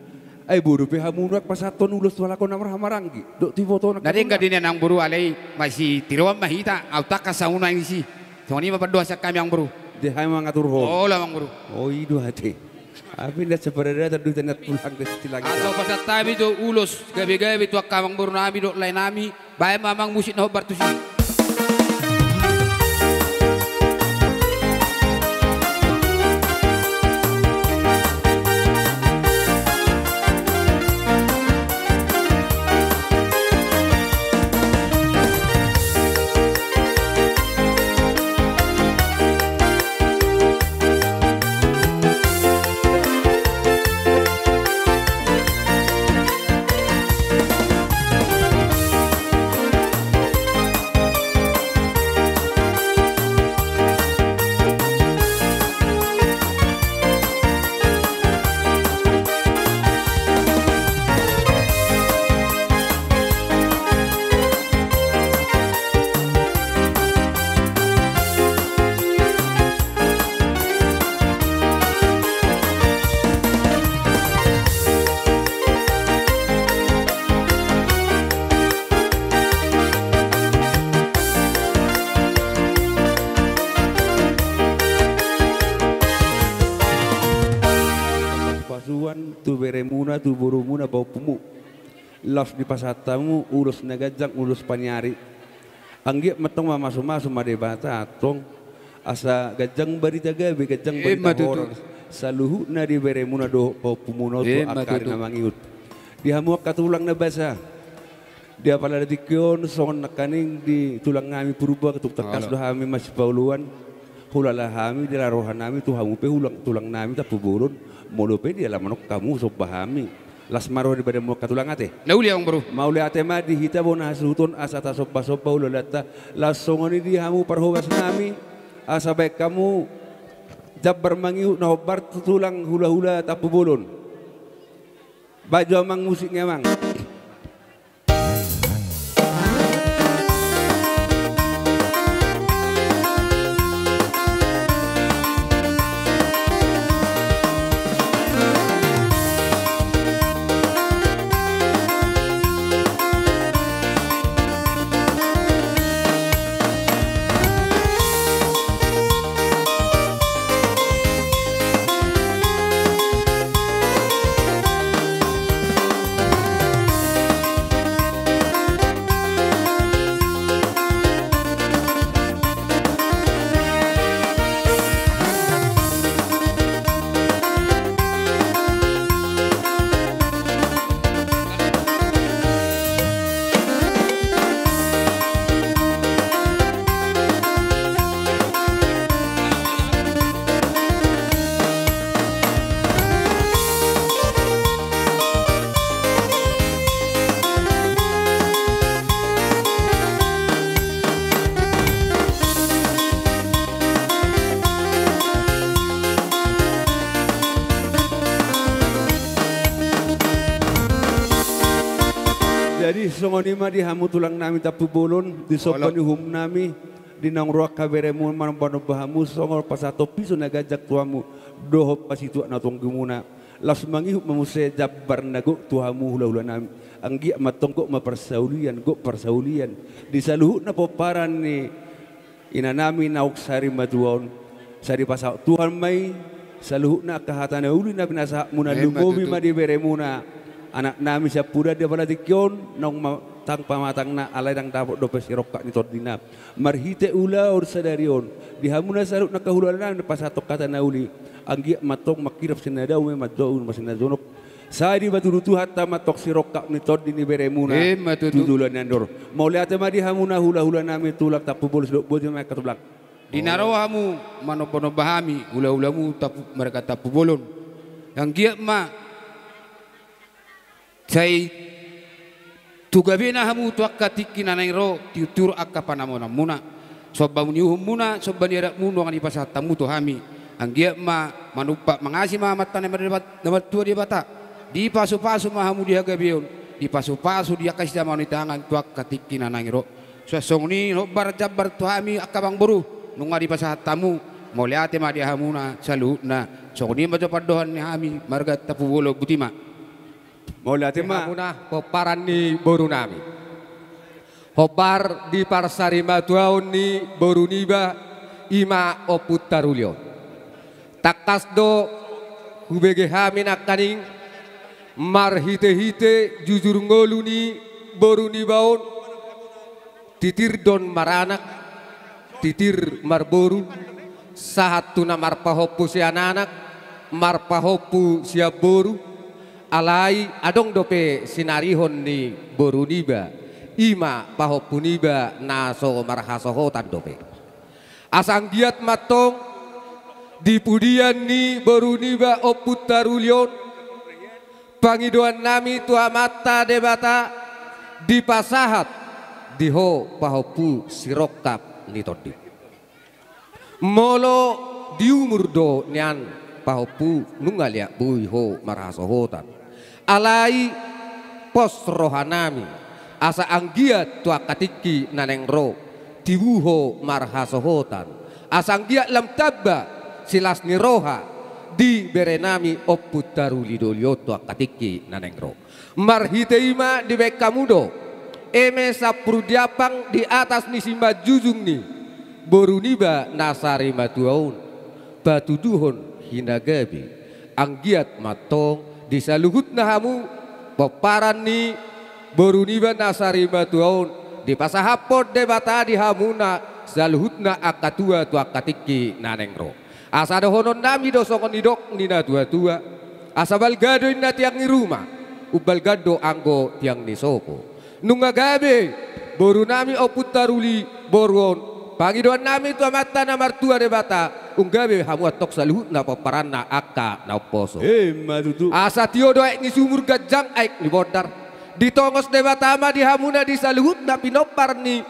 Ai bodo pe hamu nuaeng pasahathon ulos tu halak on na marhahamaranggi dohot tu ibotona. Na denggan do i nian amangboru, alai masitiroan ma hita, aut tangkas hamu nuaeng disi. Songon i ma pandohan sian hami amangboru. Jadi hami mangaturhon. Olo amangboru. O i do ate. Api nda saparadatan do hita na tulang da sitilangit. Asa hupasahat hami do ulos gabegabe tu angka amangboru nami dohot lae nami. Baen ma amang musik na hombar tusi. tu beremuna, tu borumuna, pahompumu. Laos dipasahat hamu ulos na ganjang, ulos paniari. Anggiat ma antong mamasumasu ma Debata antong, asa ganjang barita gabe, ganjang barita horas saluhutna di beremuna dohot pahompumuna on tu angka ari na mangihut. Di hamu angka tulang na basa, di apala tingki on songon nangkaning di tulang nami Purba, tung tangkas do hami masipaoloan. Hulala hami, diala roha nami tu hamu pe tulang nami Tampubolon, molo pe diala manuk hamu somba hami. Las ma roha di badanmu angka tulang, ate. Na uli, amang boru. Mauliate ma di hita bona hasuhuton asa tasombasomba ulaonta. Laos songon i di hamu parhobas nami, asa baen hamu jambar mangihut na hombar tu tulang hulahula Tampubolon. Baen jo amang musikna, amang. Jadi songon i ma di hamu tulang nami Tampubolon, di somba ni uhum nami, di naung ro angka beremuna manombanomba hamu, songon pasahathon piso na ganjang tu hamu dohot pasituak na tonggimuna. Laos mangihut ma muse jambar na gok tu hamu hulahula nami. Anggiat ma antong gok ma parsaulian, gok parsaulian di saluhutna pomparan ni ina nami naung sari matua on. Sai dipasahat Tuhan ma i saluhutna angka hata na uli na pinasahatmuna, lumobi ma di beremuna, anak nami siampudan di apala tingki on, naung ma-, tang pamatangna, alai ndang dapot dope sirongkap ni tondina. Marhite ulaon sadari on, di hamuna saluhutna angka hulahula nami na pasahathon hata na uli, anggiat ma antong mangkirap sian na dao, manjou ma sian na jonok. Sai dipatudu Tuhanta ma antong sirongkap ni tondi ni beremuna. Ima tutu. Tu joloan ni andor. Mauliate ma di hamuna hulahula nami tulang Tampubolon, sidok boti ma angka tulang. Di na ro hamu manombanomba hami hulahulamu Tampu-, marga Tampubolon, anggiat ma sai tu gabena hamu tu angka tingki na naeng ro, tiur-tiur angka panamonanmuna, somba ni uhummuna, somba ni adatmu nuaeng dipasahat hamu tu hami. Anggiat ma manumpak mangasi ma Amanta na martua Debata. Dipasupasu ma hamu di hagabeon, dipasupasu di angka sijamaon ni tangan tu angka tingki na naeng ro. Suang songon i hombar jambar tu hami angka amang boru, nunga dipasahat hamu. Mauliate ma di hamuna saluhutna. Songon i ma jo pandohan ni hami marga Tampubolon, boti ma. Mauliate ma. Di hamuna pomparan ni boru nami. Hombar di parsarimatuaon ni boru niba, ima Ompunta Ruli on. Tangkas do hubege hami nangkaning marhitehite jujur ngolu ni boru niba on, titir do on maranak, titir marboru, sahat tu na marpahompu sian anak, marpahompu sian boru, alai adong dope sinarihon ni boru niba, ima pahompu niba na so marhasohotan dope. Asa anggiat ma antong di pudian ni boru niba Ompunta Ruli on, pangidoan nami tu Amanta Debata, dipasahat di ho pahompu sirongkap ni tondi. Molo di umur do nian pahompu, nunga liat boi ho marhasohotan. Alai pos roha nami, asa anggiat tu angka tingki na naeng ro, tibu ho marhasohotan. Asa anggiat lam tamba silas ni roha di bere nami Ompunta Ruli Doli on tu angka tingki na naeng ro. Marhite i ma dibaen hamu do eme sampulu diampang di atas ni simanjujung ni boru niba na sarimatua on, patuduhon hinagabe, anggiat ma antong Di saluhutna hamu pomparan ni boru niba na sarimatua on, dipasahathon Debata di hamuna saluhutna angka tua tu angka tingki na naeng ro. Asa dohononnami do songon nidok ni natuatua: Asa balga do inna tiang ni ruma, umbalga do anggo tiang ni sopo. Nunga gabe borunami Ompunta Ruli boru on, pangidoannami tu Amanta na martua Debata, umgabe hamu antong saluhutna pomparanna angka na umposo. Emma tutu. Asa tio do aek ni sumur, ganjang aek ni bondar. Ditongos Debata ma di hamuna di saluhutna pinompar ni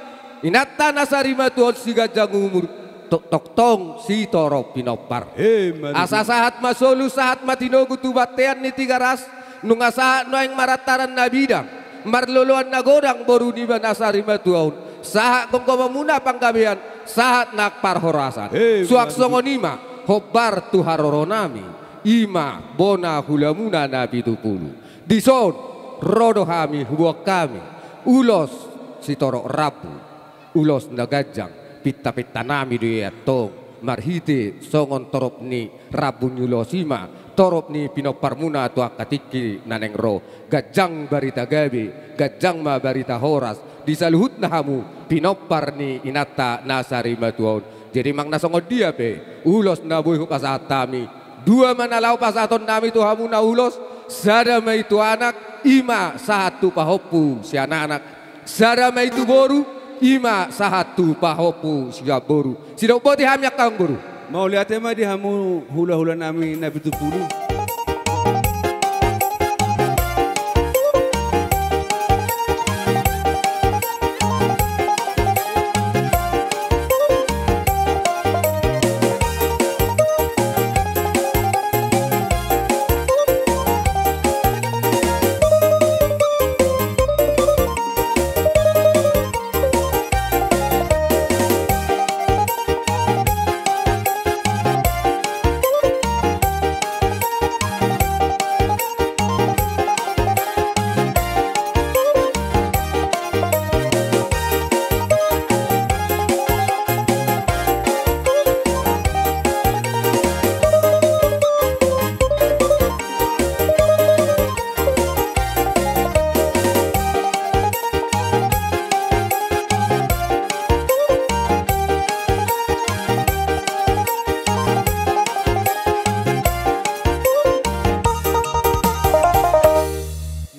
inanta na sarimatua on siganjang umur, tongtong sitorop pinompar. Emma tutu. Asa sahat ma solu, sahat ma tinogu tu bontean ni Tigaras, nunga sahat nuaeng marantaran na bidang, marloloan na godang boru niba na sarimatua on, sahat gomgomonmuna panggabean, sahat nang parhorasan. Emma tutu. Suang songon i ma hombar tu haroronami, i ma bona hulamuna na pitupulu. Dison ro do hami, huboan hami ulos sitorop rambu, ulos na ganjang, pintapintanami do i antong, marhite songon torop ni rambu ni ulos i ma torop ni pinomparmuna tu angka tingki na naeng ro. Ganjang barita gabe, ganjang ma barita horas di saluhutna hamu pinompar ni inanta na sarimatua on. Jadi manang na songon dia pe ulos na boi hupasahat hami, dua ma na laho pasahatonnami tu hamuna ulos. Sada ma i tu anak, i ma sahat tu pahompu sian anak. Sada ma i tu boru, i ma sahat tu pahompu sian boru. Sidok boti hami angka amangboru. Mauliate ma di hamu hulahulanami na pitupulu.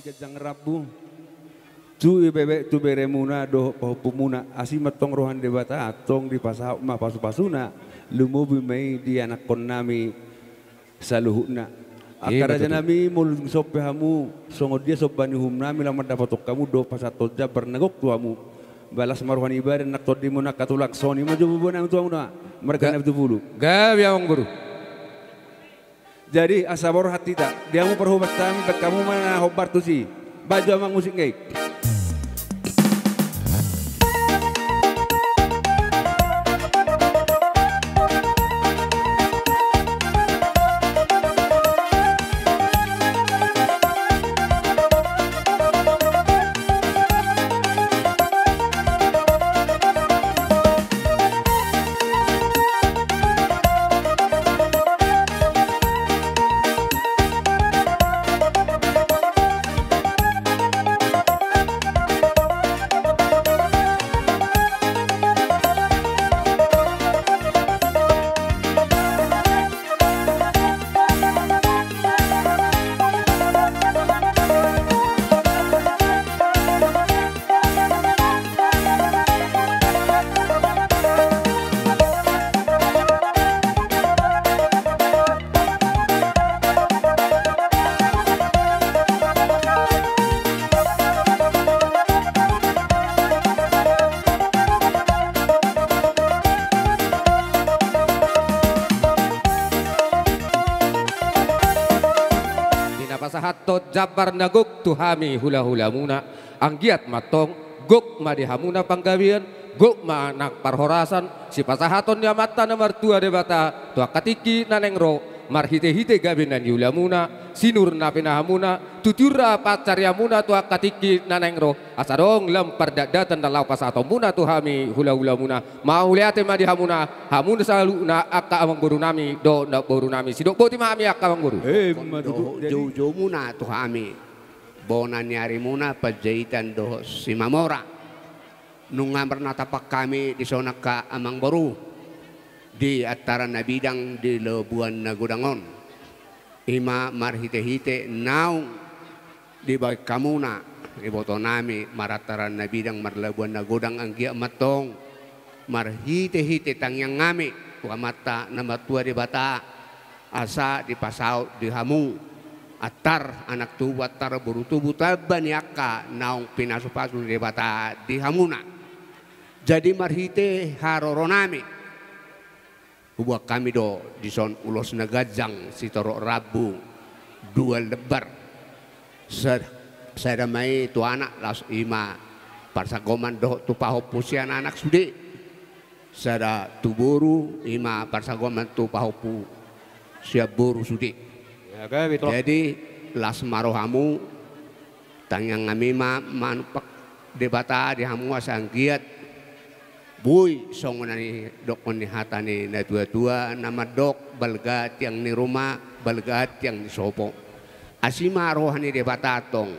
Ganjang rambu tu ibe-, tu beremuna dohot pahompumuna. Asi ma antong roha ni Debata, antong dipasahat ma pasupasuna, lumobi ma i di anakkonnami saluhutna. Ima tutu. Angka rajanami, molo dung songon i pe hamu, songon dia somba ni uhumnami, laho mandapothon hamu dohot pasahathon jambar na gok tu hamu. Las ma roha ni badan nang tondimuna angka tulang. Songon i ma jo boanami tu hamuna, marga na pitupulu. Gabe, amangboru. Jadi asa borhat hita, di hamu parhobas nami, baen hamu ma na hombar tusi. Baen jo, amang, musik nai. Di na pasahathon jambar na gok tu hami hulahulamuna, anggiat ma antong gok ma di hamuna panggabean, gok ma nang parhorasan, sipasahaton ni Amanta na martua Debata tu angka tingki na naeng ro, Marhitehite gabe na niulamuna, sinur na pinahanmuna, tu tiur pansarianmuna tu angka tingki na naeng ro, asa adong lam pardatdatan na laho pasahatonmuna tu hami hulahulamuna. Mauliate ma di hamuna, hamuna saluhutna angka amangborunami dohot namborunami. Sidok boti ma hami angka amangboru. Emma tutu. Dohot joujoumuna tu hami, bona ni arimuna Panjaitan dohot Simamora. Nunga marnatapak hami dison angka amangboru di Antara na Bidang di Labuan Nagodang on. I ma marhitehite naung dibahen hamuna ibotonami marantara na bidang marlabuan nagodang, anggiat ma antong marhitehite tangiangnami tu Amanta na martua Debata, asa dipasaut di hamu antar anak tubu, antar boru tubu, tamba ni angka naung pinasupasu ni Debata di hamuna. Jadi marhite haroronami, huboan hami do dison ulos na ganjang sitorop rambu dua lembar. Sad-, sada ma i tu anak, laos i ma parsanggoman dohot tu pahompu sian anak sude. Sada tu boru, i ma parsanggoman tu pahompu sian boru sude. Ya, gabe, tolong. Jadi, las ma rohamu, tangiangnami ma manumpak Debata di hamu asa anggiat boi songon na nidokkon ni hata ni natuatua na mandok, balgaan tiang ni ruma, balgaan tiang ni sopo. Asi ma roha ni Debata antong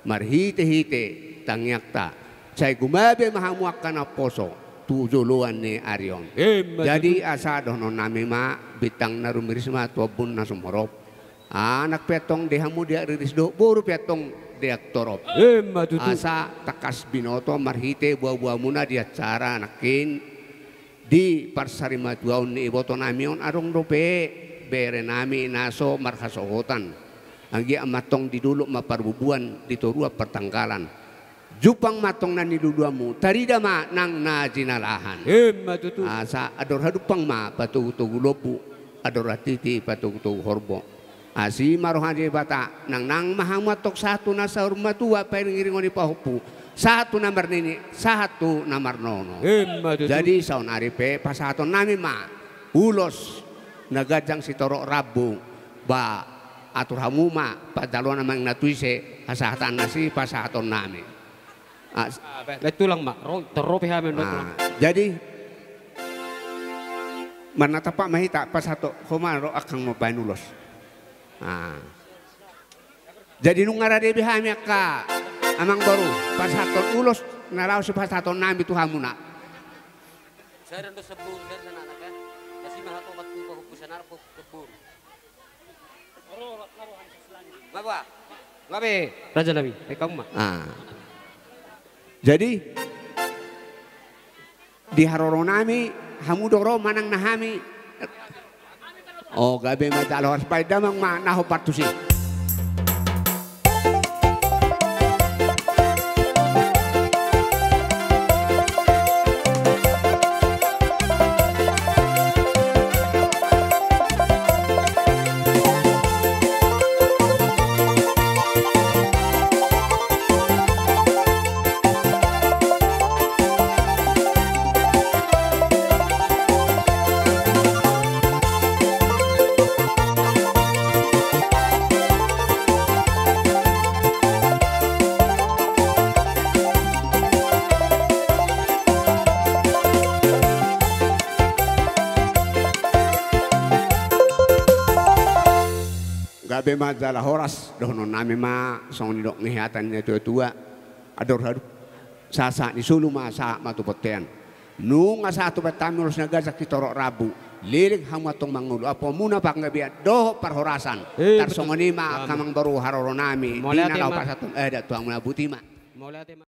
marhitehite tangiangta, sai gumabe ma hamu angka na poso tu joloan ni ari on. Emma tutu. Jadi asa dohononnami ma, bintang na rumiris ma tu ombun na sumorop. Anak pe antong di hamu deak riris, dohot boru pe antong deak torop. Emma tutu. Asa tangkas binoto marhite boaboamuna di acara nangkin, di parsarimatuaon ni ibotonami on, adong dope berenami na so marhasohotan. Anggiat ma antong di dolok ma parbubuan, di toruan partanggalan. Jumpang ma antong na niluluanmu, tarida ma nang na jinalahan. Emma tutu. Asa andor hadumpang ma patogutogu lombu, andor hatiti patogutogu horbo. Asi ma roha ni Debata, nangnang ma hamu antong sahat tu na saur matua, pairingiringon ni pahompu, sahat tu na marnini, sahat tu na marnono. Emma tutu. Jadi saonari pe pasahatonnami ma ulos na ganjang sitorop rambu, ba atur hamu ma panjaloan, amang inang, tu ise hasahatan na sipasahatonnami. Ah, s- Ah, baik, baik, tulang ma, ro-, torop hami, baik, ah, tulang. Jadi marnatapak ma hita, pasahat ho ma ro, angkang ma baen ulos. Ah. Jadi nunga rade be hami angka amangboru pasahathon ulos na laho sipasahatonnami tu hamuna. Sada do sambur, sada do anak, ya. Asi ma hatopan tu pahompu sian anak, pahompu sian boru. Nga ba? Nga be, rajanami, eh, hamu ma. Ah. Jadi di haroronami, hamu do ro manang na hami. Oh, gabe ma jala horas, baen damang ma na hombar tusi. Gabe ma jala horas, dohononnami ma songon nidok ni hata ni natuatua. Andor hadumpang, sahat ni solu ma sahat ma tu bontean. Nunga sahat tu bontean ulos na ganjang sitorop rambu, leleng hamu antong mangolu, ampuanmuna panggabean dohot parhorasan. Eh, betul. Tarsongon i ma, amen, angka amangboru haroronami, di na laho pasahathon adat tu hamuna. Boti ma. Mauliate ma.